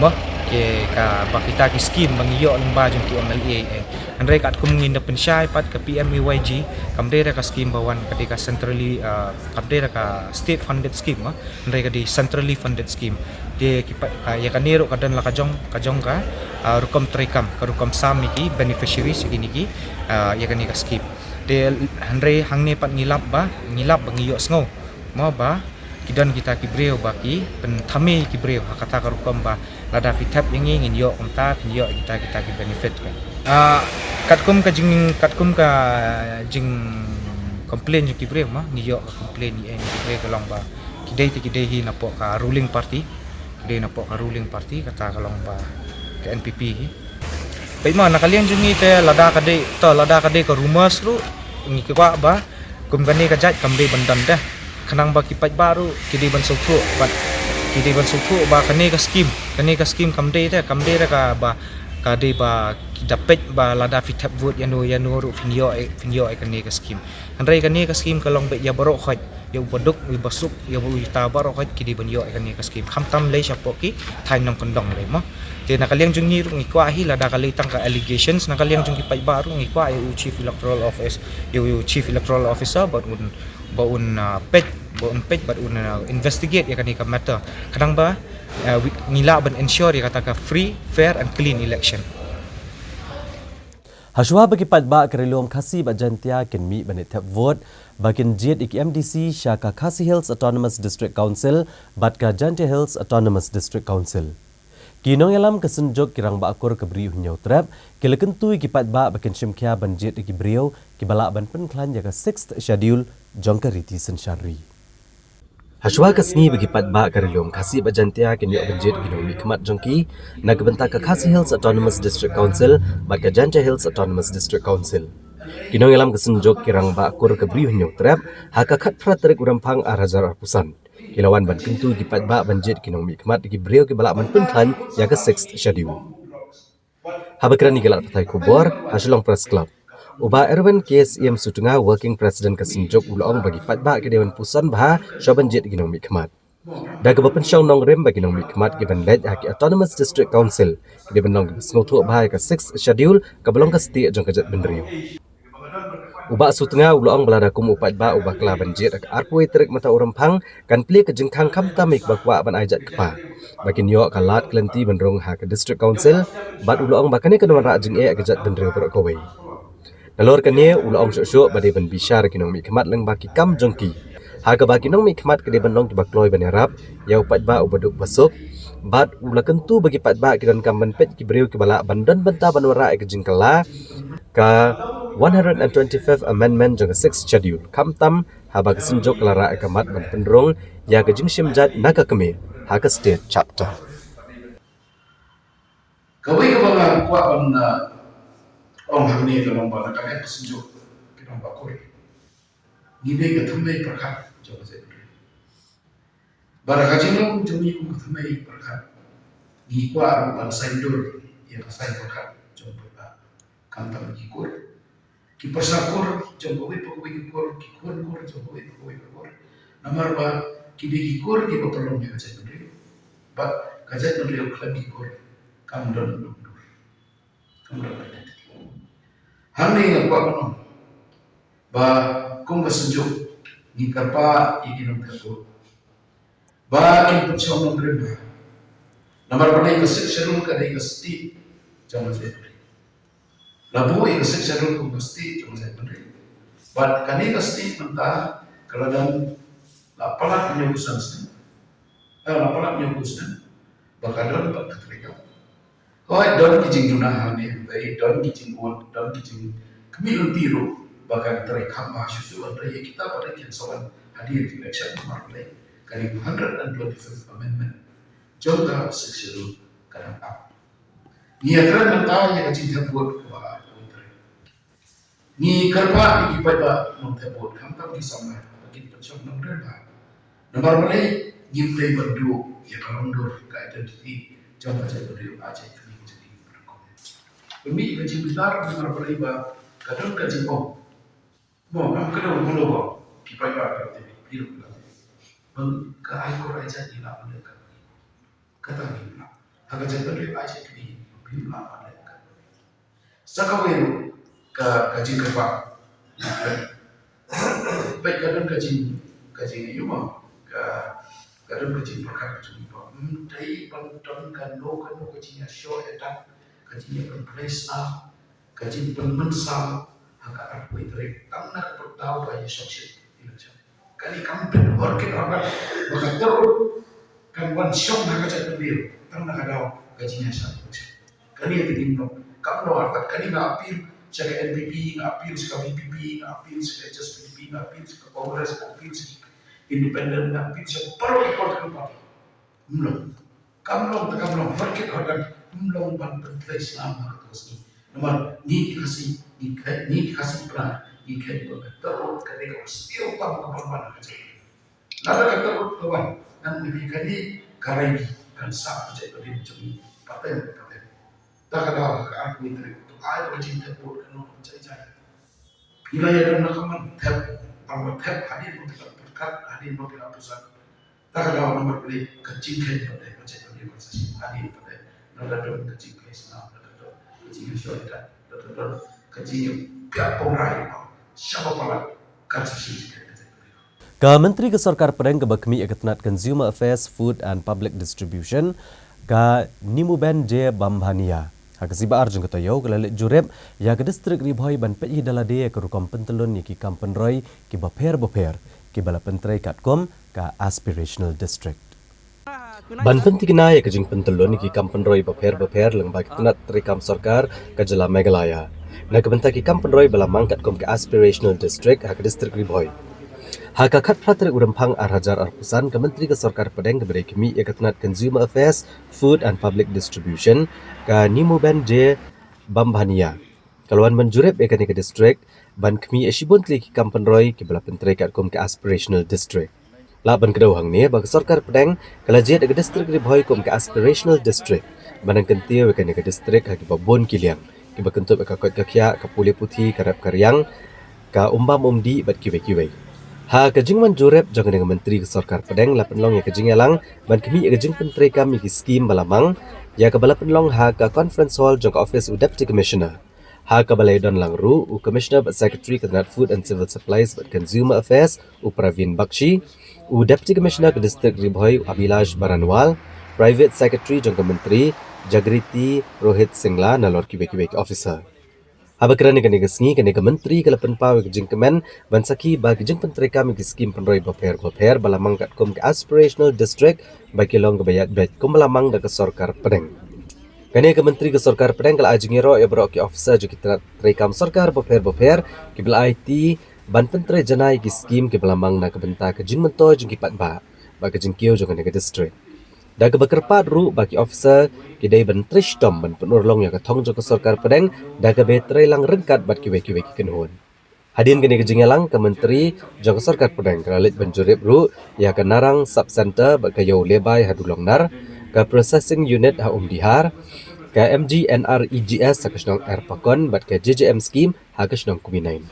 mo, ke ka ba kita ki skim ba ngi ïoh lyngba jong ki M L A eh. Hynrei katkum ngin da pynshai pat ka P M A Y G kam dei da ka skim ba wan, ka dei ka centrally, ah, kam dei da ka state funded scheme mo. Hynrei ka dei centrally funded scheme. Te ki pa, ka, ïa kane ruh ka don la ka jong, ka jong ka, ah, rukom treikam, ka rukom sam ïa ki beneficiaries ïa kine ki, ah, ïa kane ka scheme. Te hynrei hangne pat ngi lap ba, ngi lap ba ngi ïohsngew mo ba ki don kita ki briew ba ki pynthame ïa ki briew ha kata ka rukom ba lada phi thep ïa ngi ngin ïoh kumta, phin ïoh kita, kita ki benefit kan. Ah, katkum ka jing, katkum ka jing complain jong ki briew mo, ngi ïoh ka complain ïa ngi ki briew ka long ba ki dei te ki dei hi napoh ka ruling party, ki dei napoh ka ruling party, kata ka long ba ka N P P hi. Peit mo, na ka liang jong ngi te lada ka dei, to lada ka dei ka rumours ruh ngi kwah ba Kum kane ka jait kam dei ban don de. Khnang ba ki paidbah ruh ki dei ban sngewthuh, bad ki dei ban sngewthuh ba kane ka skim, kane ka skim kam dei de, kam dei de kaba, ka dei ba ki da peit ba lada phi thep vote ïa no ïa no ruh phin ïoh, phin ïoh ïa kane ka skim. Hynrei kane ka skim ka long beit ïa baroh khoit, ïa u baduk, u basuk, ïa u ita baroh khoit ki dei ban ïoh ïa kane ka skim. Khamtam lei shapoh ki thaiñ nongkyndong lei mo. Te na ka liang jong ngi ruh ngi kwah hi, lada ka lei tang ka allegations, na ka liang jong ki paidbah ruh ngi kwah ïa u Chief Electoral Office, ïa u Chief Electoral Officer bad un, ba un, ah, peit, ba un peit bad un, ah, investigate ïa kane ka matter. Khnang ba, ah, wi-, ngi lah ban ensure ïa kata ka free, fair and clean election. Hashwa ba ki paidbah ka Ri Lum Khasi bad Jaintia kin mih ban ïa thep vote ba kin jied ïa ki M D C sha ka Khasi Hills Autonomous District Council bad ka Jaintia Hills Autonomous District Council. Ki nongïalam ka Synjuk, ki Rangbah Kur ka Bri u Hynñiewtrep, ki la kyntu ïa ki paidbah ba kin shim khia ban jied ïa ki briew kiba lah ban pynkhlaiñ ïa ka Sixth Schedule jong ka riti synshar ri. Hashwa ka sngi ba ki paidbah ka Ri Lum Khasi bad Jaintia kin ïoh ban jied ïa ki nongmihkhmat jong ki na ka bynta ka Khasi Hills Autonomous District Council bad ka Jaintia Hills Autonomous District Council, ki nongïalam ka Synjuk, ki Rangbah Kur ka Bri u Hynñiewtrep, ha ka khatphra tarik u Rymphang ar hajar arphew san, ki la wan ban kyntu ïa ki paidbah ban jied ïa ki nongmihkhmat ïa ki briew kiba lah ban pynkhlaiñ ïa ka Sixth Schedule. Haba kren ïa ki lad pathai khubor ha Shillong Press Club, u Bah Erwin K S M Sutnga, Working President ka Synjuk, u la ong ba ki paidbah ki dei ban puson bha shuwa ban jied ïa ki nongmihkhmat. Da kaba pynshong nongrim ba ki nongmihkhmat kiban leit ha ki Autonomous District Council ki dei ban long kiba sngewthuh bha ïa ka Sixth Schedule kaba long ka stieh jong ka jaitbynriew. U Bah Sutnga u la ong ba lada kum u paidbah u bakla ban jied ha ka arphew wei tarik mynta u Rymphang, kan plie ka jingkhang khamtam ïa kiba kwah ban ai jait kpa ba kin ïoh ka lad ka lynti ban rung ha ka District Council, bad u la ong ba kane kan wanrah jingeh ïa ka jaitbynriew baroh kawei. Nalor kane u la ong shuh shuh ba dei ban bishar ïa ki nongmihkhmat lyngba ki kam jong ki, ha kaba ki nongmihkhmat ki dei ban long kiba kloi ban ïarap ïa u paidbah u baduk basuk, bad u la kyntu ba ki paidbah ki donkam ban peit ki briew kiba lah ban don bynta ban wanrah ïa ka jingkylla ka one hundred and twenty-fifth Amendment jong ka Sixth Schedule, khamtam haba ka Synjuk ka la rah ïa ka mat ban pynrung ïa ka jingshim jait na ka kmie ha ka State Chapter. Kawei kaba nga kwah ban, uh, ong hangne ka long ba na ka liang ka Synjuk, ki Rangbah Kur, ngi dei ka thymmei pyrkhat jong ka jaitbynriew. Bad ha ka jinglong jong ngi kum ka thymmei pyrkhat, ngi kwah ruh ban saiñdur ïa ka saiñ pyrkhat jong u paidbah, khamtam ki kur, ki pyrsa kur jong kawei pa kawei ka kur, ki khun kur jong kawei pa kawei ka kur. Namar ba ki dei ki kur kiba pynlong ïa ka jaitbynriew. Bad ka jaitbynriew khlem ki kur kam don lum dur. Kam don lum dur. Hangne nga kwah ban ong ba kum ka Synjuk ngi kyrpad ïa ki nongthep vote ba kin pynshong nongrim bha. Namar balei? Ka Sixth Schedule ka dei ka stieh jong ka jaitbynriew. La buh ïa ka Sixth Schedule kum ka stieh jong ka jaitbynriew. Bad kane ka stieh mynta ka la dang la palat hynñiewphew san snem. Eh, la palat hynñiewphew snem ba ka don bad ka treikam. Hooid, don ki jingduna hangne hangtai, don ki jingud, don ki jingkhmih lynti ruh ba kan treikam bha shuh shuh, hynrei ïa kita pat ki sa wan hadien ka election namar balei? Kane ka hundred and twenty-fifth Amendment jong ka Sixth Schedule ka dang ap. Ngi ïakren mynta ïa ka jingthep vote kaba ar tarik. Ngi kyrpad ïa ki paidbah nongthep vote, khamtam ki samla, ba kin pynshong nongrim bha. Namar balei? Ngim dei ban duh ïa ka longdur, ka identity jong ka jaitbynriew, ka jaitbynriew. Pynmih ïa ka jingbitar namar balei ba ka don ka jingong. Mo, ngam kdew kumno ba ki paidbah ka T V, phi ruh ka T V. Bad ka ai kur ai jait ngi lah ban leh ka. Kata ngi lah. Ha ka jaitbynriew ai jait ngi, ngi lah ban leh ka. Sa kawei ruh ka, ka jingkyrpad. Peit ka don ka jing, ka jing, ïa u ma, ka, ka don ka jingpyrkhat ka jong ngi ba ym dei ban don kano kano ka jingïashoh ïadat, ka jingïapynplei sla, ka jingpynmynsaw ha ka arphew tarik, tang na ka pyrthei ba ïa shong shit election. Kane kam pynhor kit hor ba ka ter kan wan shong ha ka jaitbynriew tang na ka daw ka jingïashah election. Kane ka jingno kam no artat. Kane nga appeal sha ka N P P, nga appeal sha ka V P P, nga appeal sha ka H S P D P, nga appeal sha ka Congress, nga appeal sha ka Independent, nga appeal sha ka baroh ka political party. Ym long. Kam long te kam long, hor kit hor dan, ym long ban pyntrei slam ha kato ka sngi. Namar ngi ki Khasi, ngi ki, ngi ki Khasi Pnar, Ki khet ba ka tarot ka dei ka siew tam ka ban ban ka jait. Lada ka tarot ka wan, ngan ïa ka dei ka rai kan sah ka jait ka dei jong i pateng pateng. Ta ka daw ka ar phew tarik tu ai ka jingthep vote ka nong jait jait. Phi la ïa don na ka man thep, tang ba thep hadien ba phi la pyrkhat, hadien ba phi la pyrkhat. Ta ka daw namar phi ka jingkheiñ pat ka jait ka jingkheiñ sa shi hadien pat na da don ka jingkheiñ sa na da don ka jingkheiñ sa da da don ka jingkheiñ pia pong rai pa sha ba palat kan sa shi jingkheiñ ka jait ka jingkheiñ. Ka Myntri ka Sorkar Pdeng kaba khmih ïa ka tnat Consumer Affairs, Food and Public Distribution, ka Nimuben J Bambhania, ha ka sngi ba ar jong ka taïew ka la leit jurip ïa ka distrik Ri Bhoi ban peit hi da lade ïa ka rukom pyntyllun ïa ki kam pynroi kiba pher bapher kiba la pyntrei katkum ka Aspirational District. Ban pynthikna ïa ka jingpyntyllun ïa ki kam pynroi bapher bapher lyngba ki tnat treikam sorkar ka jylla Meghalaya na ka bynta ki kam pynroi ba la mang katkum ka Aspirational District ha ka distrik Ri Bhoi. Ha ka khatphra tarik u Rymphang ar hajar arphew san, ka Myntri ka Sorkar Pdeng kaba dei khmih ïa ka tnat Consumer Affairs, Food and Public Distribution, ka Nimuben J Bambhania, ka la wan ban jurip ïa kane ka distrik ban khmih ïa shibun tylli ki kam pynroi kiba la pyntrei katkum ka Aspirational District. Lah ban kdew hangne ba ka Sorkar Pdeng ka la jied ïa ka distrik Ri Bhoi kum ka Aspirational District ban nang kyntiew ïa kane ka distrik ha kiba bun ki liang kiba kyntup ïa ka koit ka khiah, ka pule puthi, ka rep ka riang, ka umbam umdih bad kiwei kiwei. Ha ka jingwan jurip jong kane ka Myntri ka Sorkar Pdeng la pynlong ïa ka jingïalang ban khmih ïa ka jingpyntreikam ïa ki skim ba la mang, ïa kaba la pynlong ha ka Conference Hall jong ka office u Deputy Commissioner. Ha kaba la ïadon lang ruh u Commissioner bad Secretary ka tnat Food and Civil Supplies bad Consumer Affairs u Praveen Bakshi, u Deputy Commissioner ka distrik Ri Bhoi u Abhilash Baranwal, Private Secretary jong ka Myntri Jagriti Rohit Singla, nalor kiwei kiwei ki officer. Haba kren ïa kane ka sngi, kane ka Myntri ka la pynpaw ïa ka jingkmen ban sakhi ba ki jingpyntreikam ïa ki skim pynroi bapher bapher ba la mang katkum ka Aspirational District ba ki long kaba ïaid beit kumba la mang da ka Sorkar Pdeng. Kane ka Myntri ka Sorkar Pdeng ka la ai jingïaroh ïa baroh ki officer jong ki tnat treikam sorkar bapher bapher kiba la aiti ban pyntrei janai ïa ki skim kiba la mang na ka bynta ka jingmyntoi jong ki paidbah bad ka jingkiew jong kane ka distrik. Da kaba kyrpad ruh ba ki officer ki dei ban trei shitom ban pynurlong ïa ka thong jong ka Sorkar Pdeng da kaba trei lang ryngkat bad kiwei kiwei ki kynhun. Hadien kane ka jingïalang, ka Myntri jong ka Sorkar Pdeng ka la leit ban jurip ruh ïa ka Narang Sub Centre bad ka Ïew Lebai ha Dulongnar, ka Processing Unit ha Umdihar, ka M G N R E G S ha ka shnong Erpakon bad ka J J M Scheme ha ka shnong Kumeinaiñ.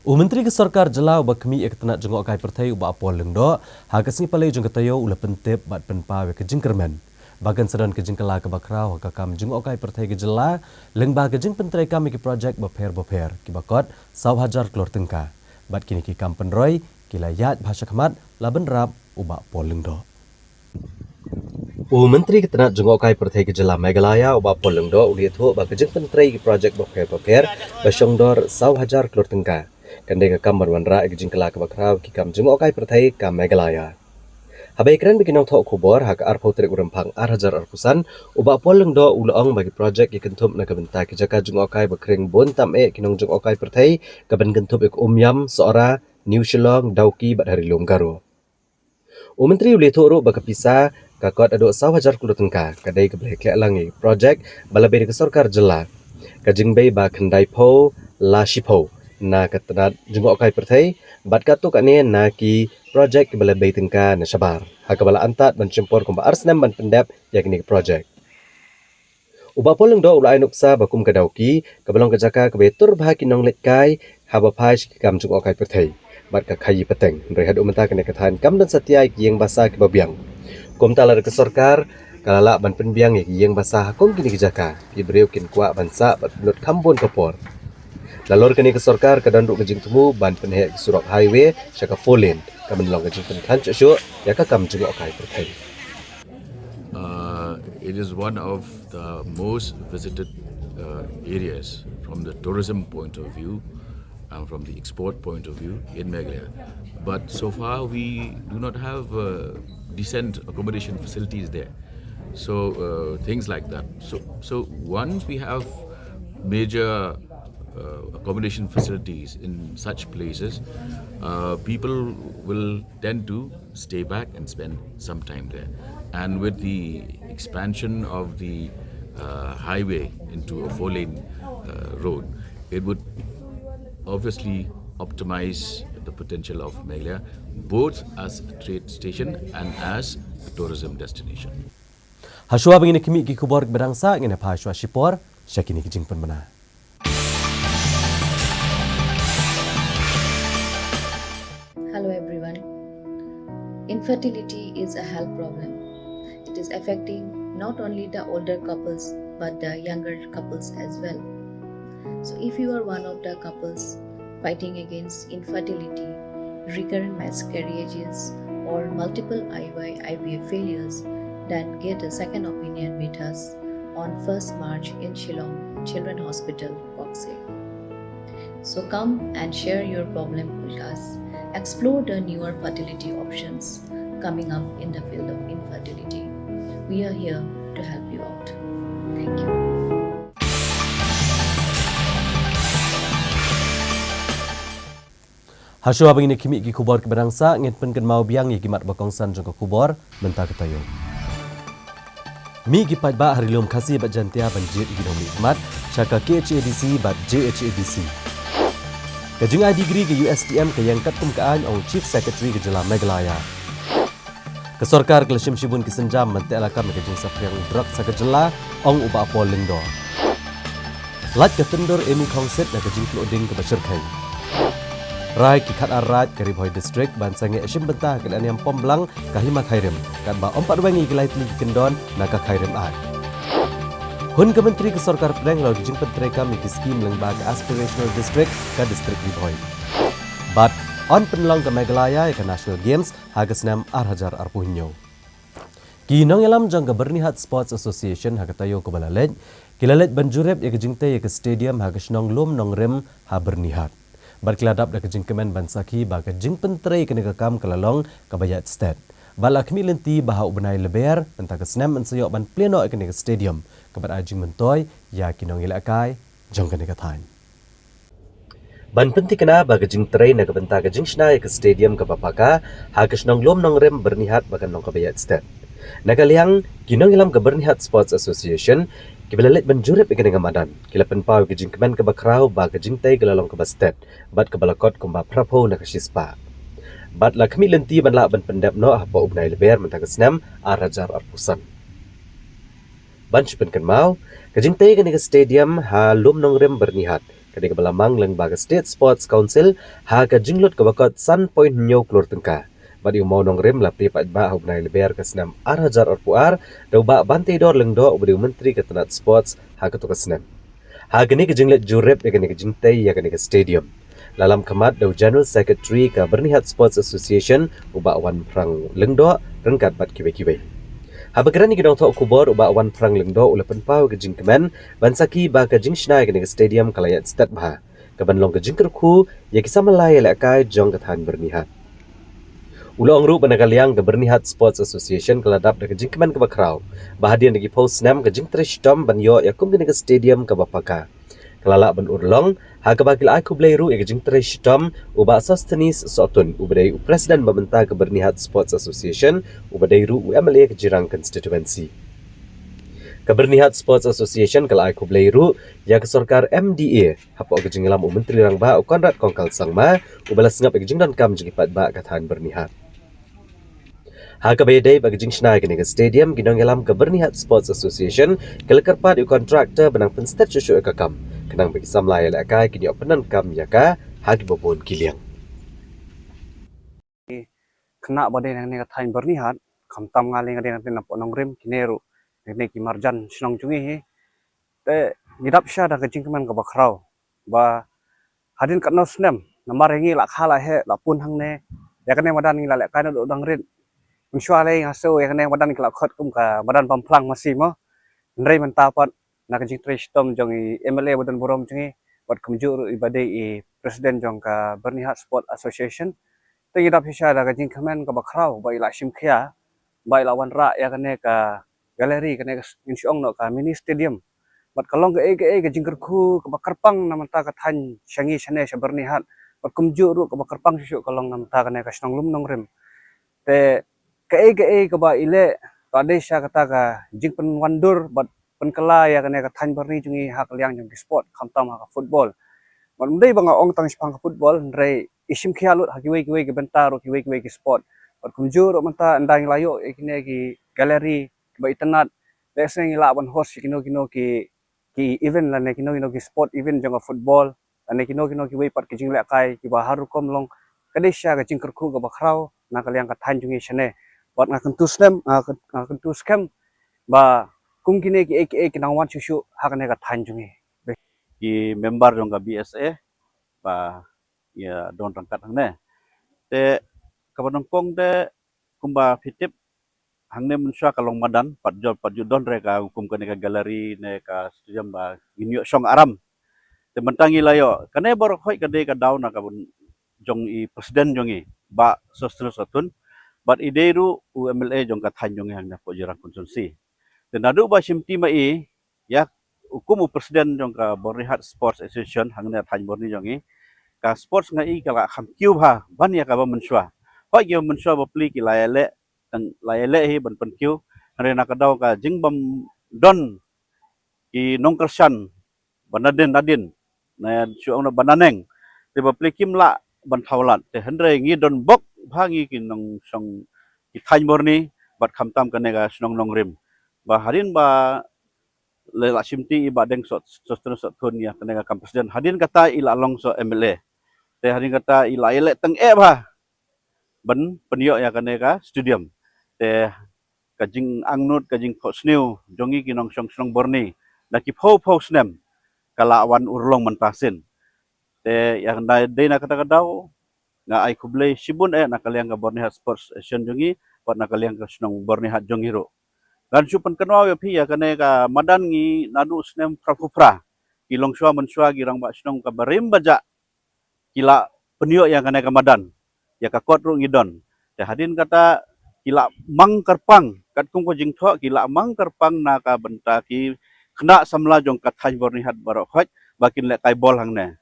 U Myntri ka Sorkar Jylla uba khmih ïa ka tnat jngohkai pyrthei u Bah Paul Lyngdoh, ha ka sngi Palei jong ka taïew u la pyntip bad pynpaw ïa ka jingkyrmen ba kan sa don ka jingkylla kaba khraw ha ka kam jngohkai pyrthei ka jylla lyngba ka jingpyntreikam ïa ki projek bapher bapher kiba kot saw hajar klur tyngka. Bad kine ki kam pynroi ki la ïaid bha shakhmat, la bynrap u Bah Paul Lyngdoh. U Myntri ka tnat jngohkai pyrthei ka jylla Meghalaya u Bah Paul Lyngdoh u la ïathuh ba ka jingpyntrei ki projek bapher bapher ba shongdor saw hajar klur tyngka kan dei ka kam ban wanrah ïa ka jingkylla kaba khraw ki kam jngohkai pyrthei ka Meghalaya. Haba ïakren bad ki nongthoh khubor ha ka arphew tarik u Rymphang ar hajar arphew san, u Bah Paul Lyngdoh u la ong ba ki projek ki kynthup na ka bynta ki jaka jngohkai ba khring bun tam eh ki nongjngohkai pyrthei, kaban kynthup ïa ka Umiam, Sohra, New Shillong, Dawki bad ha Ri Lum Garo. U Myntri u la ïathuh ruh ba ka pisa ka kot haduh saw hajar klur tyngka ka dei kaba la ïakhleh lang ïa ki projek ba la bei da ka sorkar jylla, ka jingbei ba khyndai phew la shiphew na ka tnat jngohkai pyrthei bad katto katne na ki projek kiba la bei tyngka na shabar, ha kaba la antad ban shim por kumba ar snem ban pyndep ïa kine ki projek. U Bah Paul Lyngdoh u la ai nuksa ba kum ka Dawki, kaba long ka jaka kaba ïatur bha ki nongleit kai haba phai sha ki kam jngohkai pyrthei bad ka khaii pateng, hynrei haduh mynta kane ka thaiñ kam don satia ïa ki ïing basa kiba biang. Kumta lada ka sorkar ka la lah ban pynbiang ïa ki ïing basa ha kum kine ki jaka, ki briew kin kwah ban sah bad pynlut kham bun ka por. Nalor kane ka sorkar ka don ruh ka jingthmu ban pynheh ki surok highway sha ka four lane, kaban long ka jingpynkhlaiñ shuh shuh ïa ka kam jngohkai pyrthei. Uh, it is one of the most visited uh, areas from the tourism point of view and from the export point of view in Meghalaya. But so far, we do not have uh, decent accommodation facilities there. So uh, things like that. So, so once we have major uh, accommodation facilities in such places, uh, people will tend to stay back and spend some time there. And with the expansion of the uh, highway into a four lane uh, road. It would obviously optimize the potential of Meghalaya, both as a trade station and as a tourism destination. Hashwa ba ngin ïa khmih ki khubor kiba dang sah, ngin ïa phai shwa shipor sha kine ki jingpynbna. Hello everyone. Infertility is a health problem. It is affecting not only the older couples but the younger couples as well. So if you are one of the couples fighting against infertility, recurrent miscarriages, or multiple I U I I V F failures, then get a second opinion with us on first March in Shillong Children Hospital, Koksir. So come and share your problem with us. Explore the newer fertility options coming up in the field of infertility. We are here to help you out. Thank you. Hashwa ba ngin ïa khmih ki khubor kiba dang sah, ngin pynkynmaw biang ïa ki mat ba kongsan jong ka khubor mynta ka taïew. Mih ki paidbah ha Ri Lum Khasi bad Jaintia ban jied ïa ki nongmihkhmat sha ka K H A D C bad J H A D C. Ka jingai degree ka U S T M ka ïeng katkum ka aiñ, ong Chief Secretary ka jylla Meghalaya. Ka sorkar ka la shim shibun ki sienjam ban tehlakam ïa ka jingsaphriang drugs ha ka jylla, ong u Bah Paul Lyngdoh. Lait ka tyndur Amy Khongsit na ka jingpluh ding kaba shyrkhei. Rai ki khatar raid ka Ri Bhoi District ban sangeh shim bynta ha ka liang niam Pomblang ka Hima Khyrim, katba ym pat weng ïa ki lai tylli ki kyndon na ka Khyrim Act. Hun ka Myntri ka Sorkar Pdeng halor ka jingpyntreikam ïa ki skim lyngba ka Aspirational District ka District Ri Bhoi. Bad yn pynlong ka Meghalaya ïa ka National Games ha ka snem ar hajar arphew hynñiew. Ki nongïalam jong ka Byrnihat Sports Association ha ka taïew kaba la leit, ki la leit ban jurip ïa ka jingtei ïa ka stadium ha ka shnong Lum Nongrim ha Byrnihat. Bad ki la dap da ka jingkmen ban sakhi ba ka jingpyntrei kane ka kam ka la long kaba ïaid stet. Bad la khmih lynti ba ha u bnai Lber mynta ka snem yn sa ïoh ban plie noh ïa kane ka stadium, kaba ai jingmyntoi ïa ki nongïalehkai jong kane ka thaiñ. Ban pynthikna ba ka jingtrei na ka bynta ka jingshna ïa ka stadium kaba paka ha ka shnong Lum Nongrim Byrnihat ba kan long kaba ïaid stet. Na ka liang ki nongïalam ka Byrnihat Sports Association, kiba la leit ban jurip ïa kane ka madan, ki la pynpaw ïa ka jingkmen kaba khraw ba ka jingtei ka la long kaba stet bad kaba la kot kumba phraphew na ka shispah. Bad la khmih lynti ban lah ban pyndep noh hapoh u bnai Lber mynta ka snem ar hajar arphew san. Ban shu pynkynmaw, ka jingtei kane ka stadium ha Lum Nongrim Byrnihat, kane kaba la mang lyngba ka State Sports Council ha ka jinglut kaba kot san point hynñiew klur tyngka. Bad ïa u maw Nongrim la plie paidbah ha u bnai Lber ka snem ar hajar arphew ar da u Bah Banteidor Lyngdoh uba dei u Myntri ka tnat Sports ha kato ka snem. Ha kane ka jingleit jurip ïa kane ka jingtei ïa kane ka stadium, la lam khmat da u General Secretary ka Byrnihat Sports Association, u Bah Wanphrang Lyngdoh, ryngkat bad kiwei kiwei. Haba kren ïa ki nongthoh khubor, u Bah Wanphrang Lyngdoh u la pynpaw ïa ka jingkmen ban sakhi ba ka jingshna ïa kane ka stadium ka la ïaid stet bha, kaban long ka jingkyrkhu ïa ki samla ïalehkai jong ka thaiñ Byrnihat. U la ong ruh ba na ka liang ka Byrnihat Sports Association ka la dap da ka jingkmen kaba khraw ba hadien da ki phew snem ka jingtrei shitom ban ïoh ïa kum kane ka stadium kaba paka, ka la lah ban urlong, ha kaba ki la ai khublei ruh ïa ka jingtrei shitom u Bah Sosthenes Sohtun uba dei u President ba mynta ka Byrnihat Sports Association, uba dei ruh u M L A ka Jirang Constituency. Ka Byrnihat Sports Association ka la ai khublei ruh ïa ka sorkar M D A hapoh ka jingïalam u Myntri Rangbah u Conrad Kongkal Sangma, uba la sngap ïa ka jingdonkam jong ki paidbah ka thaiñ Byrnihat. Ha kaba ïadei bad ka jingshna ïa kane ka stadium, ki nongïalam ka Byrnihat Sports Association ki la kyrpad ïa u contractor ban nang pynstet shuh shuh ïa ka kam, khnang ba ki samla ïalehkai kin ïoh pyndonkam ïa ka ha kiba bun ki liang. Khynnah ba dei na kane ka thaiñ Byrnihat, khamtam nga lei nga dei na poh Nongrim, kine ruh na kine ki marjan shnong jong ngi hi. Te ngi dap shisha da ka jingkmen kaba khraw ba hadien katno snem namar ïa ngi la kha la heh la pun hangne, ïa kane madan ngi la lehkai naduh dang rit. Mynshuwa lei nga sngew ïa kane madan ki la khot kum ka madan Bamphlang masi mo. Hynrei mynta pat na ka jingtrei shitom jong i M L A ba don burom jong ngi bad kumjuh ruh i ba dei i President jong ka Byrnihat Sport Association, te ngi dap shisha da ka jingkmen kaba khraw ba i la shim khia ba i la wanrah ïa kane ka gallery, kane ka s-, ngin shu ong noh ka mini stadium. Bad ka long kaei kaei ka jingkyrkhu kaba kyrpang na mynta ka thaiñ sha ngi shane sha Byrnihat. Bad kumjuh ruh kaba kyrpang shuh shuh ka long na mynta kane ka shnong Lum Nongrim. Te kaei kaei kaba i leh ka dei sha kata ka jingpynwandur bad pynkylla ïa kane ka thaiñ byrni jong ngi ha ka liang jong ki sport, khamtam ha ka football. Bad ym dei ba nga ong tang shaphang ka football, hynrei i shim khia lut ha kiwei kiwei ki bynta ruh, kiwei kiwei ki sport. Bad kumjuh ruh mynta ynda ngi la ïoh ïa kine ki gallery kiba itynnad, lehse ngi lah ban host ïa kino kino ki ki event lane kino kino ki sport event jong ka football, lane kino kino kiwei pat ki jinglehkai kiba har rukom long ka dei sha ka jingkyrkhu kaba khraw na ka liang ka thaiñ jong ngi shane. Bad nga kyntu snem, nga kyn-, nga kyntu skhem ba kum kine kiei kiei ki nang wan shuh shuh ha kane ka thaiñ jong ngi. Ki member jong ka B S A ba ïa don ryngkat hangne. Te kaba nyngkong te kumba phi tip hangne mynshuwa ka long madan, pat ju, pat ju don re ka kum kane ka gallery ne ka stadium ba ngin ïoh shong aram. Te mynta ngi la ïoh kane baroh khoit ka dei ka daw na ka bun jong i president jong i, Bah Sosthenes Sohtun, bad i dei ruh u M L A jong ka thaiñ jong i hangne hapoh Jirang constituency. Te naduh ba shimti ma i ïa u kum u president jong ka Byrnihat Sports Association hangne thaiñ byrni jong i, ka sports nga i ka la kham kiew bha ban ïa kaba mynshuwa. Hoi ki mynshuwa ba pli ki la ïaleh, tang la ïaleh hi ban pynkiew. Hynrei na ka daw ka jingbym don ki nongkyrshan ba nadien nadien, na shu ong na ba naneng, te ba pli kim lah ban thaw lad. Te hynrei ngi don bok bha ngi ki nongshong ki thaiñ byrni bad khamtam kane ka shnong Nongrim. Ba hadien ba le la shimti i Bah Deng Sot, Sosthenes Sohtun ïa kane ka kam president, hadien kata i la long sa M L A. Te hadien kata i la ïaleh tang eh bha ban pynïoh ïa kane ka stadium. Te ka jingangnud, ka jingphohsniew jong ngi ki nongshong shnong byrni na ki phew phew snem ka la wan urlong mynta sien. Te ïa ka dei na kata ka daw nga ai khublei shibun eh na ka liang ka Byrnihat Sports Association jong ngi bad na ka liang ka shnong Byrnihat jong ngi ruh. Ngan shu pynkynmaw ïa phi ïa kane ka madan ngi naduh snem phra phew phra. Ki longshuwa mynshuwa ki rangbah shnong kaba rim ba jah ki la pynïoh ïa kane ka madan. Ïa ka kot ruh ngi don. Te hadien kata ki la mang kyrpang, katkum ka jingthoh ki la mang kyrpang na ka bynta ki khynnah samla jong ka thaiñ Byrnihat baroh khoit ba kin lehkai bol hangne.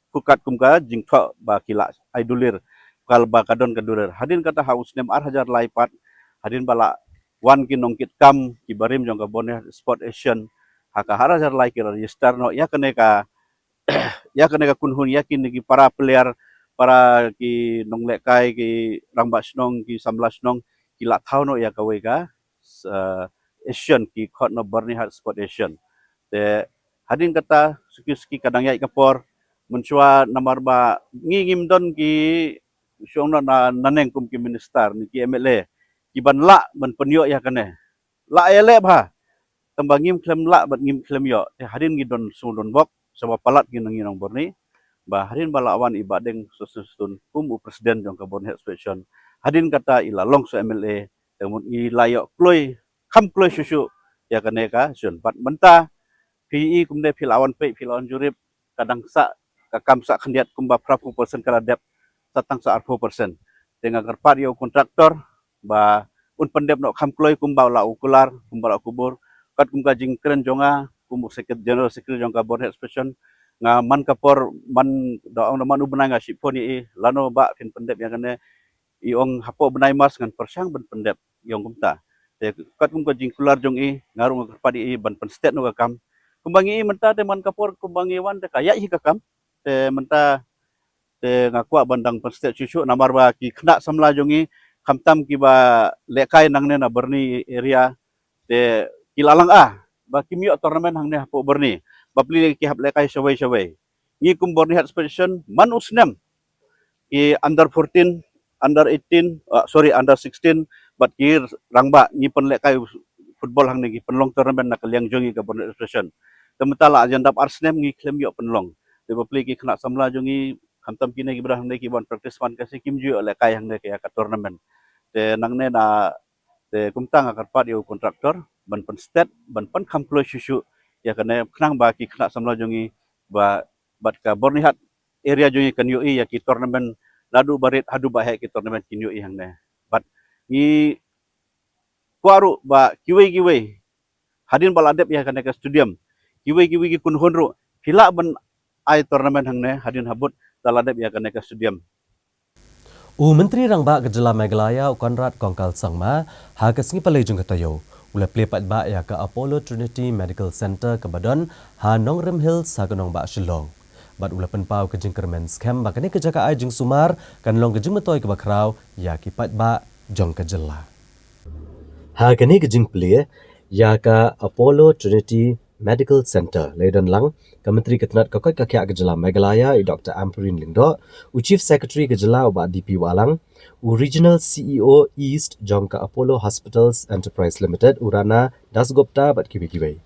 Ku katkum ka jingthoh ba ki la ai dulir, kal ba ka don ka dulir. Hadien kata ha u snem ar hajar lai pat, hadien ba la wan ki nongkitkam kiba rim jong ka Byrnihat Sports Association, ha ka ar hajar lai ki register noh ïa kane ka ïa kane ka kynhun, ïa kine ki para player, para ki nonglehkai, ki rangbah shnong, ki samla shnong, ki la thaw noh ïa kawei ka, eh, association, ki khot noh Byrnihat Sports Association. Te hadien kata suki suki ka dang ïaid ka por, mynshuwa namar ba ngi ngim don ki shu ong na, na naneng kum ki minister ne ki M L A ki ban lah ban pynïoh ïa kane. La ïaleh bha. Tang ba ngim khlem lah bad ngim khlem ïoh. Te hadien ngi don sngewdon bok, sa ba palat ngi nang ngi nong byrni. Ba hadien ba la wan i Bah Deng Sosthenes Sohtun kum u president jong ka Byrnihat Sports Association, hadien kata i la long sa M L A. Te mut ngi la ïoh kloi, kham kloi shuh shuh ïa kane ka association. Bad mynta phi i kumne, phi la wan peit, phi la wan jurip, ka dang sah, ka kam sah khyndiat, kumba phra phew percent ka la dep, sa tang sa ar phew percent. Te nga kyrpad ïa u kontraktor ba un pyndep noh kham kloi kumba la u kular, kumba la u kubur, katkum ka jingkren jong nga kum u sekret-, general secretary jong ka Byrnihat Sports Association. Nga man ka por, man da ong da man u bnai nga shim phone ïa i, lano bah phin pyndep ïa kane. I ong hapoh bnai March ngan pyrshang ban pyndep, i ong kumta. Te katkum ka jingkular jong i, nga ruh nga kyrpad ïa i ban pynstet noh ka kam. Kumba ngi i mynta te man ka por kumba ngi wan te ka ïaid hi ka kam. Te mynta te nga kwah ban dang pynstet shuh shuh namar ba ki khynnah samla jong i, khamtam kiba lehkai nangne na Byrni area, te ki la lang ah ba kim ïoh tournament hangne hapoh Byrni. Ba pli ki hap lehkai shawei shawei. Ngi kum Byrnihat Sports Association man u snem ki under fourteen, under eighteen, ah, sorry, under sixteen, bad ki rangbah ngi pynlehkai football hangne, ngi pynlong tournament na ka liang jong ngi ka Byrnihat Sports Association. Te mynta la jan dap ar snem ngi khlem ïoh pynlong. Te ba pli ki khynnah samla jong ngi, khamtam kine kiba don hangne, ki ban practice man ka sngi, kim ju ïoh lehkai hangne ka ïa ka tournament. Te nangne na, te kumta nga kyrpad ïa u kontraktor ban pynstet, ban pynkham kloi shuh shuh ïa kane, khnang ba ki khynnah samla jong ngi ba, bad ka Byrnihat area jong ngi kan ïohi ïa ki tournament, naduh ba rit haduh ba heh ki tournament kin ïohi hangne. Bad ngi kwah ruh ba kiwei kiwei, hadien ba la dep ïa kane ka stadium, kiwei kiwei ki kynhun ruh phi lah ban ai tournament hangne hadien habud da la dep ïa kane ka stadium. U Myntri Rangbah ka Jylla Meghalaya, u Conrad Kongkal Sangma, ha ka sngi Palei jong ka taïew U la plie paidbah ïa ka Apollo Trinity Medical Centre kaba don ha Nongrim Hills ha ka nongbah Shillong. Bad u la pynpaw ka jingkyrmen skhem ba kane ka jaka ai jingsumar kan long ka jingmyntoi kaba khraw ïa ki paidbah jong ka jylla. Ha kane ka jingplie ïa ka Apollo Trinity Medical Centre la ïadon lang ka Myntri ka tnat ka koit ka khiah ka jylla Meghalaya, i Doctor Ampareen Lyngdoh, u Chief Secretary ka jylla, u Bah D P Wahlang, u Regional C E O East jong ka Apollo Hospitals Enterprise Limited, u Rana Dasgupta, bad kiwei kiwei.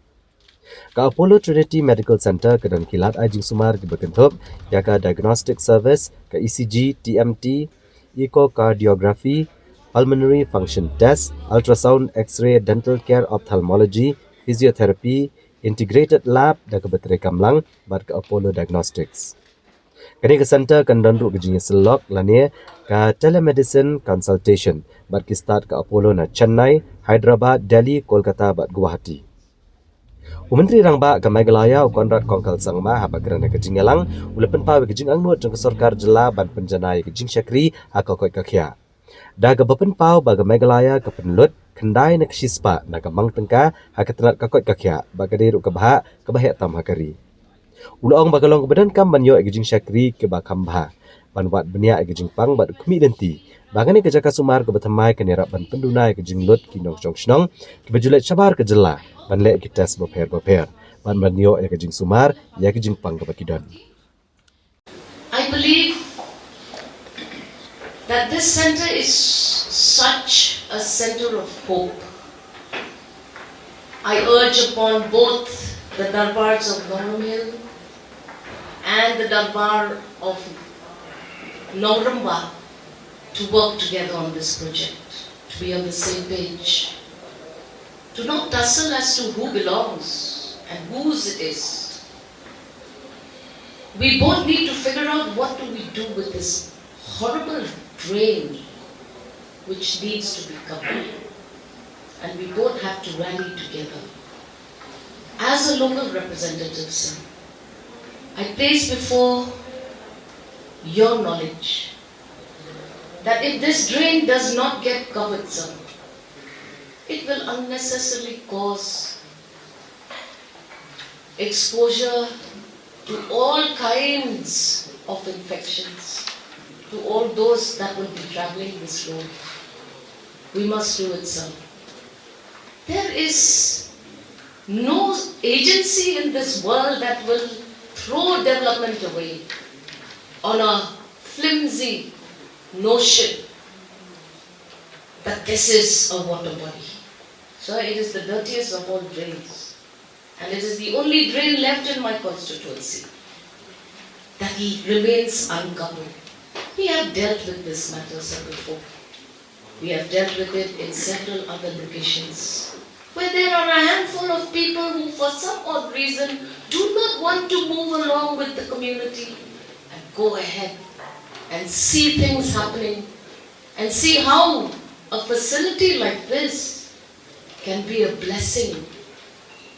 Ka Apollo Trinity Medical Centre ka don ki lad ai jingsumar kiba kynthup ïa ka diagnostic service, ka E C G, T M T, echocardiography, pulmonary function test, ultrasound, X-ray, dental care, ophthalmology, physiotherapy, integrated lab da kaba treikam lang bad ka Apollo Diagnostics. Kane ka centre kan don ruh ka jingïasyllok lane ka telemedicine consultation bad ki stad ka Apollo na Chennai, Hyderabad, Delhi, Kolkata bad Guwahati. U Myntri Rangbah ka Meghalaya, u Conrad Kongkal Sangma, haba kren ha ka jingïalang, u la pynpaw ïa ka jingangnud jong ka sorkar jylla ban pynjanai ïa ka jingshakri ha ka koit ka khiah. Da kaba pynpaw ba ka Meghalaya ka pynlut khyndai na ka shispah na ka mang tyngka ha ka tnat ka koit ka khiah, ba ka dei ruh ka bhah kaba heh tam ha ka ri. U la ong ba ka long kaba donkam ban ïoh ïa ka jingshakri kaba kham bha, ban wad bniah ïa ka jingpang bad khmih lynti ba kane ka jaka sumar kaba thymmai kan ïarap ban pynduna ïa ka jinglut ki nongshong shnong kiba ju leit shabar ka jylla ban leh ki test bapher bapher, ban ban ïoh ïa ka jingsumar ïa ka jingpang kaba ki don. I believe that this center is such a center of hope. I urge upon both the Darbars of Nongrim Hill and the Darbar of Nongrimba to work together on this project, to be on the same page, to not tussle as to who belongs and whose it is. We both need to figure out what do we do with this horrible drain which needs to be covered. And we both have to rally together. As a local representative, sir, I place before your knowledge that if this drain does not get covered, sir, it will unnecessarily cause exposure to all kinds of infections, to all those that will be traveling this road. We must do it, sir. There is no agency in this world that will throw development away on a flimsy notion that this is a water body. So it is the dirtiest of all drains. And it is the only drain left in my constituency that remains uncovered. We have dealt with this matter, sir, before. We have dealt with it in several other locations where there are a handful of people who, for some odd reason, do not want to move along with the community and go ahead and see things happening and see how a facility like this can be a blessing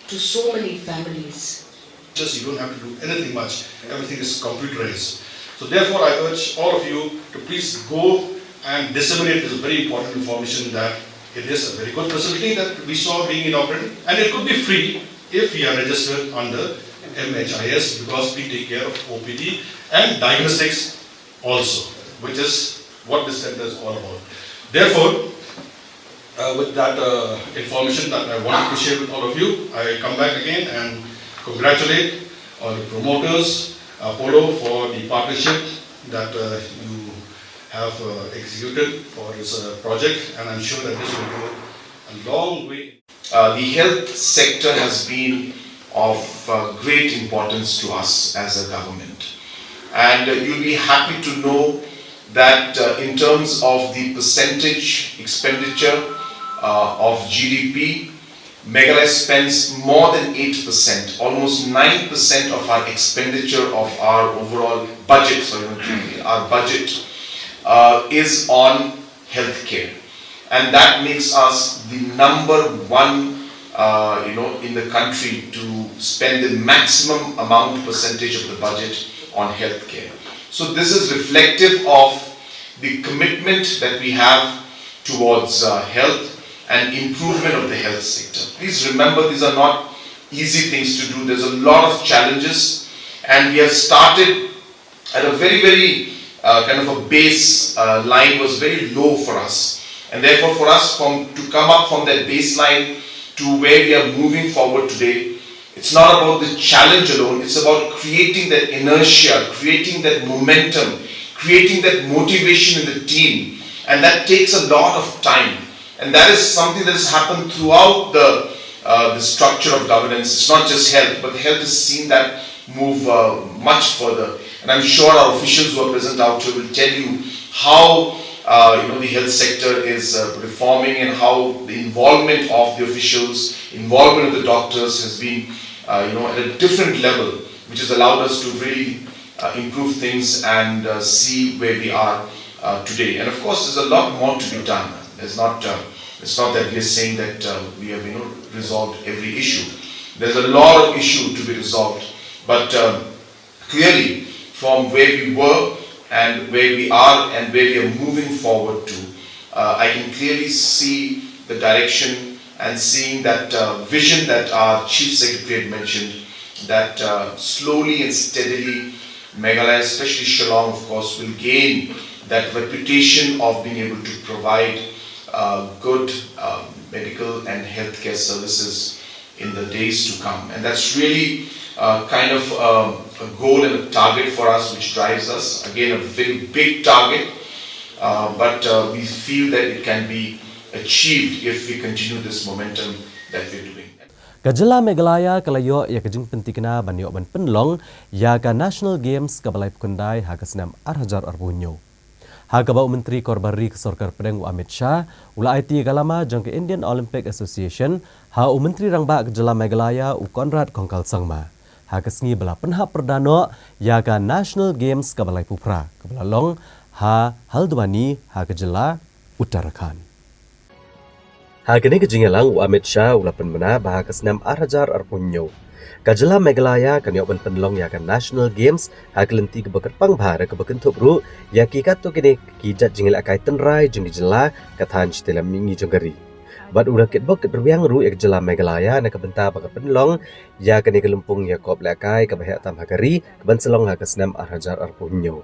to so many families. Just you don't have to do anything much. Everything is computerized. So therefore, I urge all of you to please go and disseminate this very important information that it is a very good facility that we saw being inaugurated, and it could be free if you are registered under M H I S, because we take care of O P D and diagnostics also, which is what this center is all about. Therefore, uh, with that uh, information that I wanted to share with all of you, I come back again and congratulate all the promoters, Apollo, for the partnership that uh, you have uh, executed for this uh, project, and I'm sure that this will go a long way. Uh, the health sector has been of uh, great importance to us as a government. And uh, you'll be happy to know that uh, in terms of the percentage expenditure uh, of G D P, Meghalaya spends more than eight percent, almost nine percent of our expenditure of our overall budget, sorry, not G D P, our budget uh, is on healthcare. And that makes us the number one, uh, you know, in the country to spend the maximum amount percentage of the budget on healthcare. So this is reflective of the commitment that we have towards uh, health, and improvement of the health sector. Please remember, these are not easy things to do. There's a lot of challenges, and we have started at a very, very uh, kind of a base uh, line was very low for us, and therefore for us from to come up from that baseline to where we are moving forward today, it's not about the challenge alone. It's about creating that inertia, creating that momentum, creating that motivation in the team, and that takes a lot of time. And that is something that has happened throughout the, uh, the structure of governance. It's not just health, but health has seen that move uh, much further. And I'm sure our officials who are present out here will tell you how uh, you know the health sector is uh, reforming and how the involvement of the officials, involvement of the doctors has been uh, you know at a different level, which has allowed us to really uh, improve things and uh, see where we are uh, today. And of course, there's a lot more to be done. There's not, uh, it's not that we are saying that uh, we have, you know, resolved every issue. There's a lot of issue to be resolved. But um, clearly, from where we were and where we are and where we are moving forward to, uh, I can clearly see the direction and seeing that uh, vision that our Chief Secretary had mentioned, that uh, slowly and steadily Meghalaya, especially Shillong, of course, will gain that reputation of being able to provide uh, good uh, medical and healthcare services in the days to come. And that's really uh, kind of um, a goal and a target for us, which drives us. Again, a very big target, uh, but uh, we feel that it can be achieved if we continue this momentum that we're doing. Ka jylla Meghalaya ka la ïoh ïa ka jingpyntikna ban ïoh ban pynlong ïa ka National Games kaba laiphew khyndai ha ka snem ar hajar arphew hynñiew. Ha kaba u Myntri Korbar Ri ka Sorkar Pdeng u Amit Shah u la aiti ïa ka lama jong ka Indian Olympic Association ha u Myntri Rangbah ka jylla Meghalaya u Conrad Kongkal Sangma ha ka sngi ba la pynhap pyrda noh ïa ka National Games kaba laiphew phra kaba la long ha Haldwani ha ka jylla Uttarakhand. Ha kane ka jingïalang u Amit Shah u la pynbna ba ha ka snem ar hajar arphew hynñiew ka jylla Meghalaya kan ïoh ban pynlong ïa ka National Games ha ka lynti kaba kyrpang bha da kaba kynthup ruh ïa ki katto katne ki jait jingïalehkai tynrai jong ki jylla, ka thaiñ shatei lam mihngi jong ka ri. Bad u la kitbok kitrwiang ruh ïa ka jylla Meghalaya na ka bynta ba ka pynlong ïa kane ka lympung ïakob lehkai kaba heh tam ha ka ri kaban sa long ha ka snem ar hajar arphew hynñiew.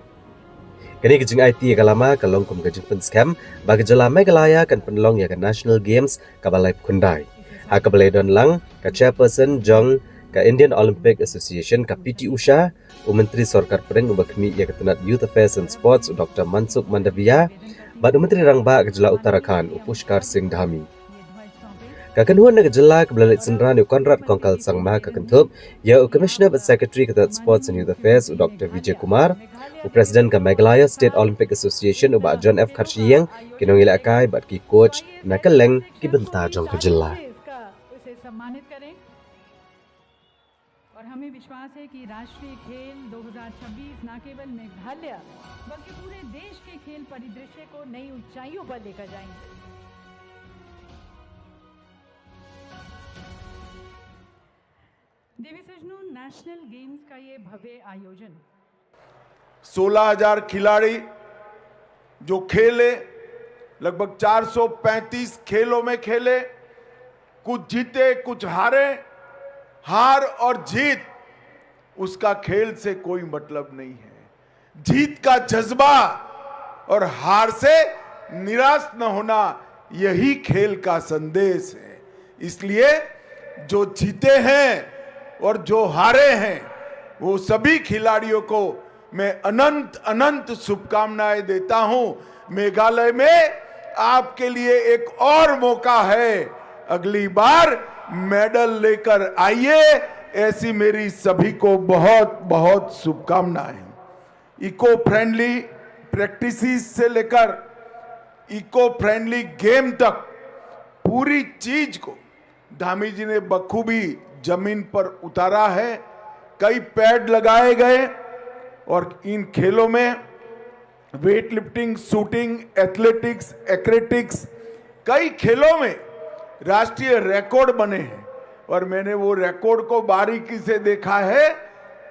Kane ka jingaiti ïa ka lama ka long kum ka jingpynskhem ba ka jylla Meghalaya kan pynlong ïa ka National Games kaba laiphew khyndai. Ha kaba la ïadon lang ka chairperson jong ka Indian Olympic Association, ka P T Usha, u Myntri Sorkar Pdeng uba khmih ïa ka tnat Youth Affairs and Sports, u Doctor Mansukh Mandaviya, bad u Myntri Rangbah ka jylla Uttarakhand, u Pushkar Singh Dhami. Ka kynhun na ka jylla kaba la leit synran ïa u Conrad Kongkal Sangma ka kynthup ïa u Commissioner bad Secretary ka tnat Sports and Youth Affairs, u Doctor Vijay Kumar, u President ka Meghalaya State Olympic Association, u Bah John F Kharshiing, ki nongïalehkai bad ki coach na kylleng ki bynta jong ka jylla. और हमें विश्वास है कि राष्ट्रीय खेल दो हज़ार छब्बीस न केवल मेघालय, बल्कि पूरे देश के खेल परिदृश्य को नई ऊंचाइयों पर लेकर जाएंगे। देवी सजनों, नेशनल गेम्स का ये भव्य आयोजन सोलह हज़ार खिलाड़ी जो खेले, लगभग चार सौ पैंतीस खेलों में खेले, कुछ जीते, कुछ हारे। हार और जीत, उसका खेल से कोई मतलब नहीं है। जीत का जज्बा और हार से निराश न होना, यही खेल का संदेश है। इसलिए जो जीते हैं और जो हारे हैं, वो सभी खिलाड़ियों को मैं अनंत अनंत शुभकामनाएं देता हूं। मेघालय में आपके लिए एक और मौका है, अगली बार मेडल लेकर आइए, ऐसी मेरी सभी को बहुत बहुत शुभकामनाएं। इको फ्रेंडली प्रैक्टिसेस से लेकर इको फ्रेंडली गेम तक पूरी चीज को धामी जी ने बखूबी जमीन पर उतारा है। कई पैड लगाए गए और इन खेलों में वेट लिफ्टिंग, शूटिंग, एथलेटिक्स, एक्रेटिक्स, कई खेलों में राष्ट्रीय रिकॉर्ड बने हैं और मैंने वो रिकॉर्ड को बारीकी से देखा है।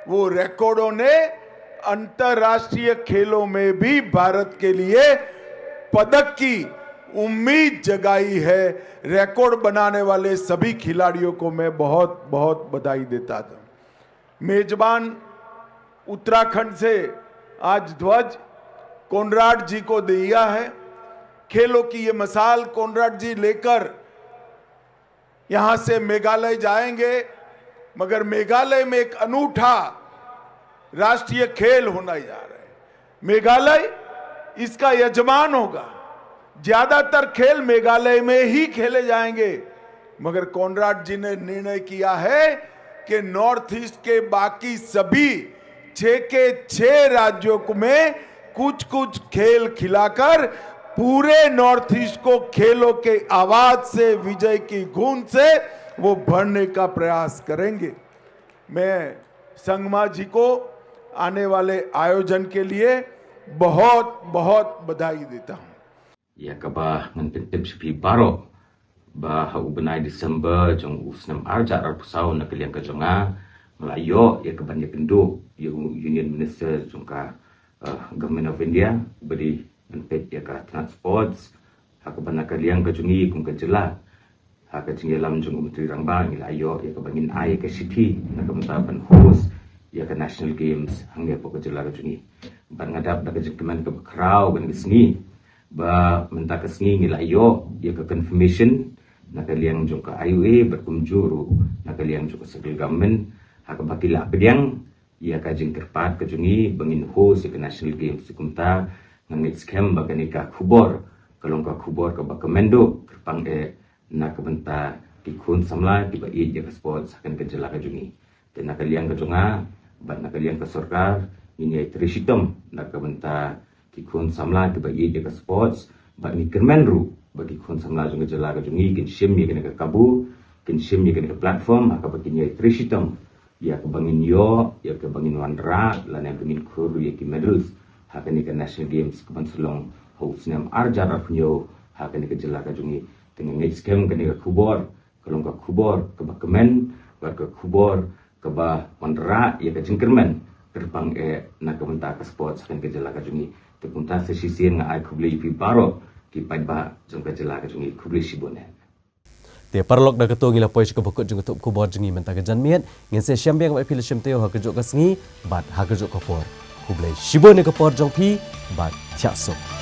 वो रिकॉर्डों ने अंतर्राष्ट्रीय खेलों में भी भारत के लिए पदक की उम्मीद जगाई है। रिकॉर्ड बनाने वाले सभी खिलाड़ियों को मैं बहुत बहुत बधाई देता था। मेजबान उत्तराखंड से आज ध्वज कोनराड जी को दिया है। खेलों की ये मसाल कोनराड जी लेकर यहां से मेघालय जाएंगे, मगर मेघालय में एक अनूठा राष्ट्रीय खेल होने जा रहा है। मेघालय इसका यजमान होगा। ज्यादातर खेल मेघालय में ही खेले जाएंगे, मगर कोनराड जी ने निर्णय किया है कि नॉर्थ ईस्ट के बाकी सभी छह के छह राज्यों को में कुछ कुछ खेल खिलाकर पूरे नॉर्थ ईस्ट को खेलों के आवाज से, विजय की गूंज से वो भरने का प्रयास करेंगे। मैं संगमा जी को आने वाले आयोजन के लिए बहुत बहुत बधाई देता हूं। Ïa kaba ngan pyntip sha phi baroh ba ha u bnai December jong u snem arhajar arphew saw na ka liang ka jong nga, nga la ïoh ïa ka ban ïakynduh ïa u Union Minister jong ka, eh, Government of India, uba dei ban peit ïa ka tnat sports, ha kaba na ka liang ka jong ngi kum ka jylla, ha ka jingïalam jong u Myntri Rangbah, ngi la ïoh ïa kaba ngin ai ka shithi na ka bynta ban host ïa ka National Games hangne hapoh ka jylla ka jong ngi. Bad nga dap da ka jingkmen kaba khraw kane ka sngi ba mynta ka sngi ngi la ïoh ïa ka confirmation na ka liang jong ka I O A bad kumjuh ruh na ka liang jong ka central government, ha kaba ki la pdiang ïa ka jingkyrpad ka jong ngi ba ngin host ïa ka National Games. Te kumta nga ngeit skhem ba kane ka khubor ka long ka khubor kaba kmen duh kyrpang eh na ka bynta ki khun samla kiba ïeit ïa ka sports ha kane ka jylla ka jong ngi. Te na ka liang ka jong nga bad na ka liang ka sorkar, ngin ïai trei shitom na ka bynta ki khun samla kiba ïeit ïa ka sports, bad ngi kyrmen ruh ba ki khun samla jong ka jylla ka jong ngi kin shim ïa kane ka kabu, kin shim ïa kane ka platform ha kaba kin ïai trei shitom ïa kaba ngin ïoh, ïa kaba ngin wanrah lane ba ngin khur ïa ki medals ha kane ka National Games kaban sa long ha u snem arhajar arphew hynñiew ha kane ka jylla ka jong ngi. Te nga ngeit skhem kane ka khubor ka long ka khubor kaba kmen bad ka khubor kaba wanrah ïa ka jingkyrmen kyrpang eh na ka bynta ka sports ha kane ka jylla ka jong ngi. Te kumta sa shisien nga ai khublei ïa phi baroh ki paidbah jong ka jylla ka jong ngi. Khublei shibun eh. Te paralok, da kato ngi la poi sha kaba kut jong ka tup khubor jong ngi mynta ka janmiet. Ngin sa ïashem biang bad phi la shim taïew ha kajuh ka sngi bad ha kajuh ka por. Khublei shibun ïa ka por jong phi bad thiah suk.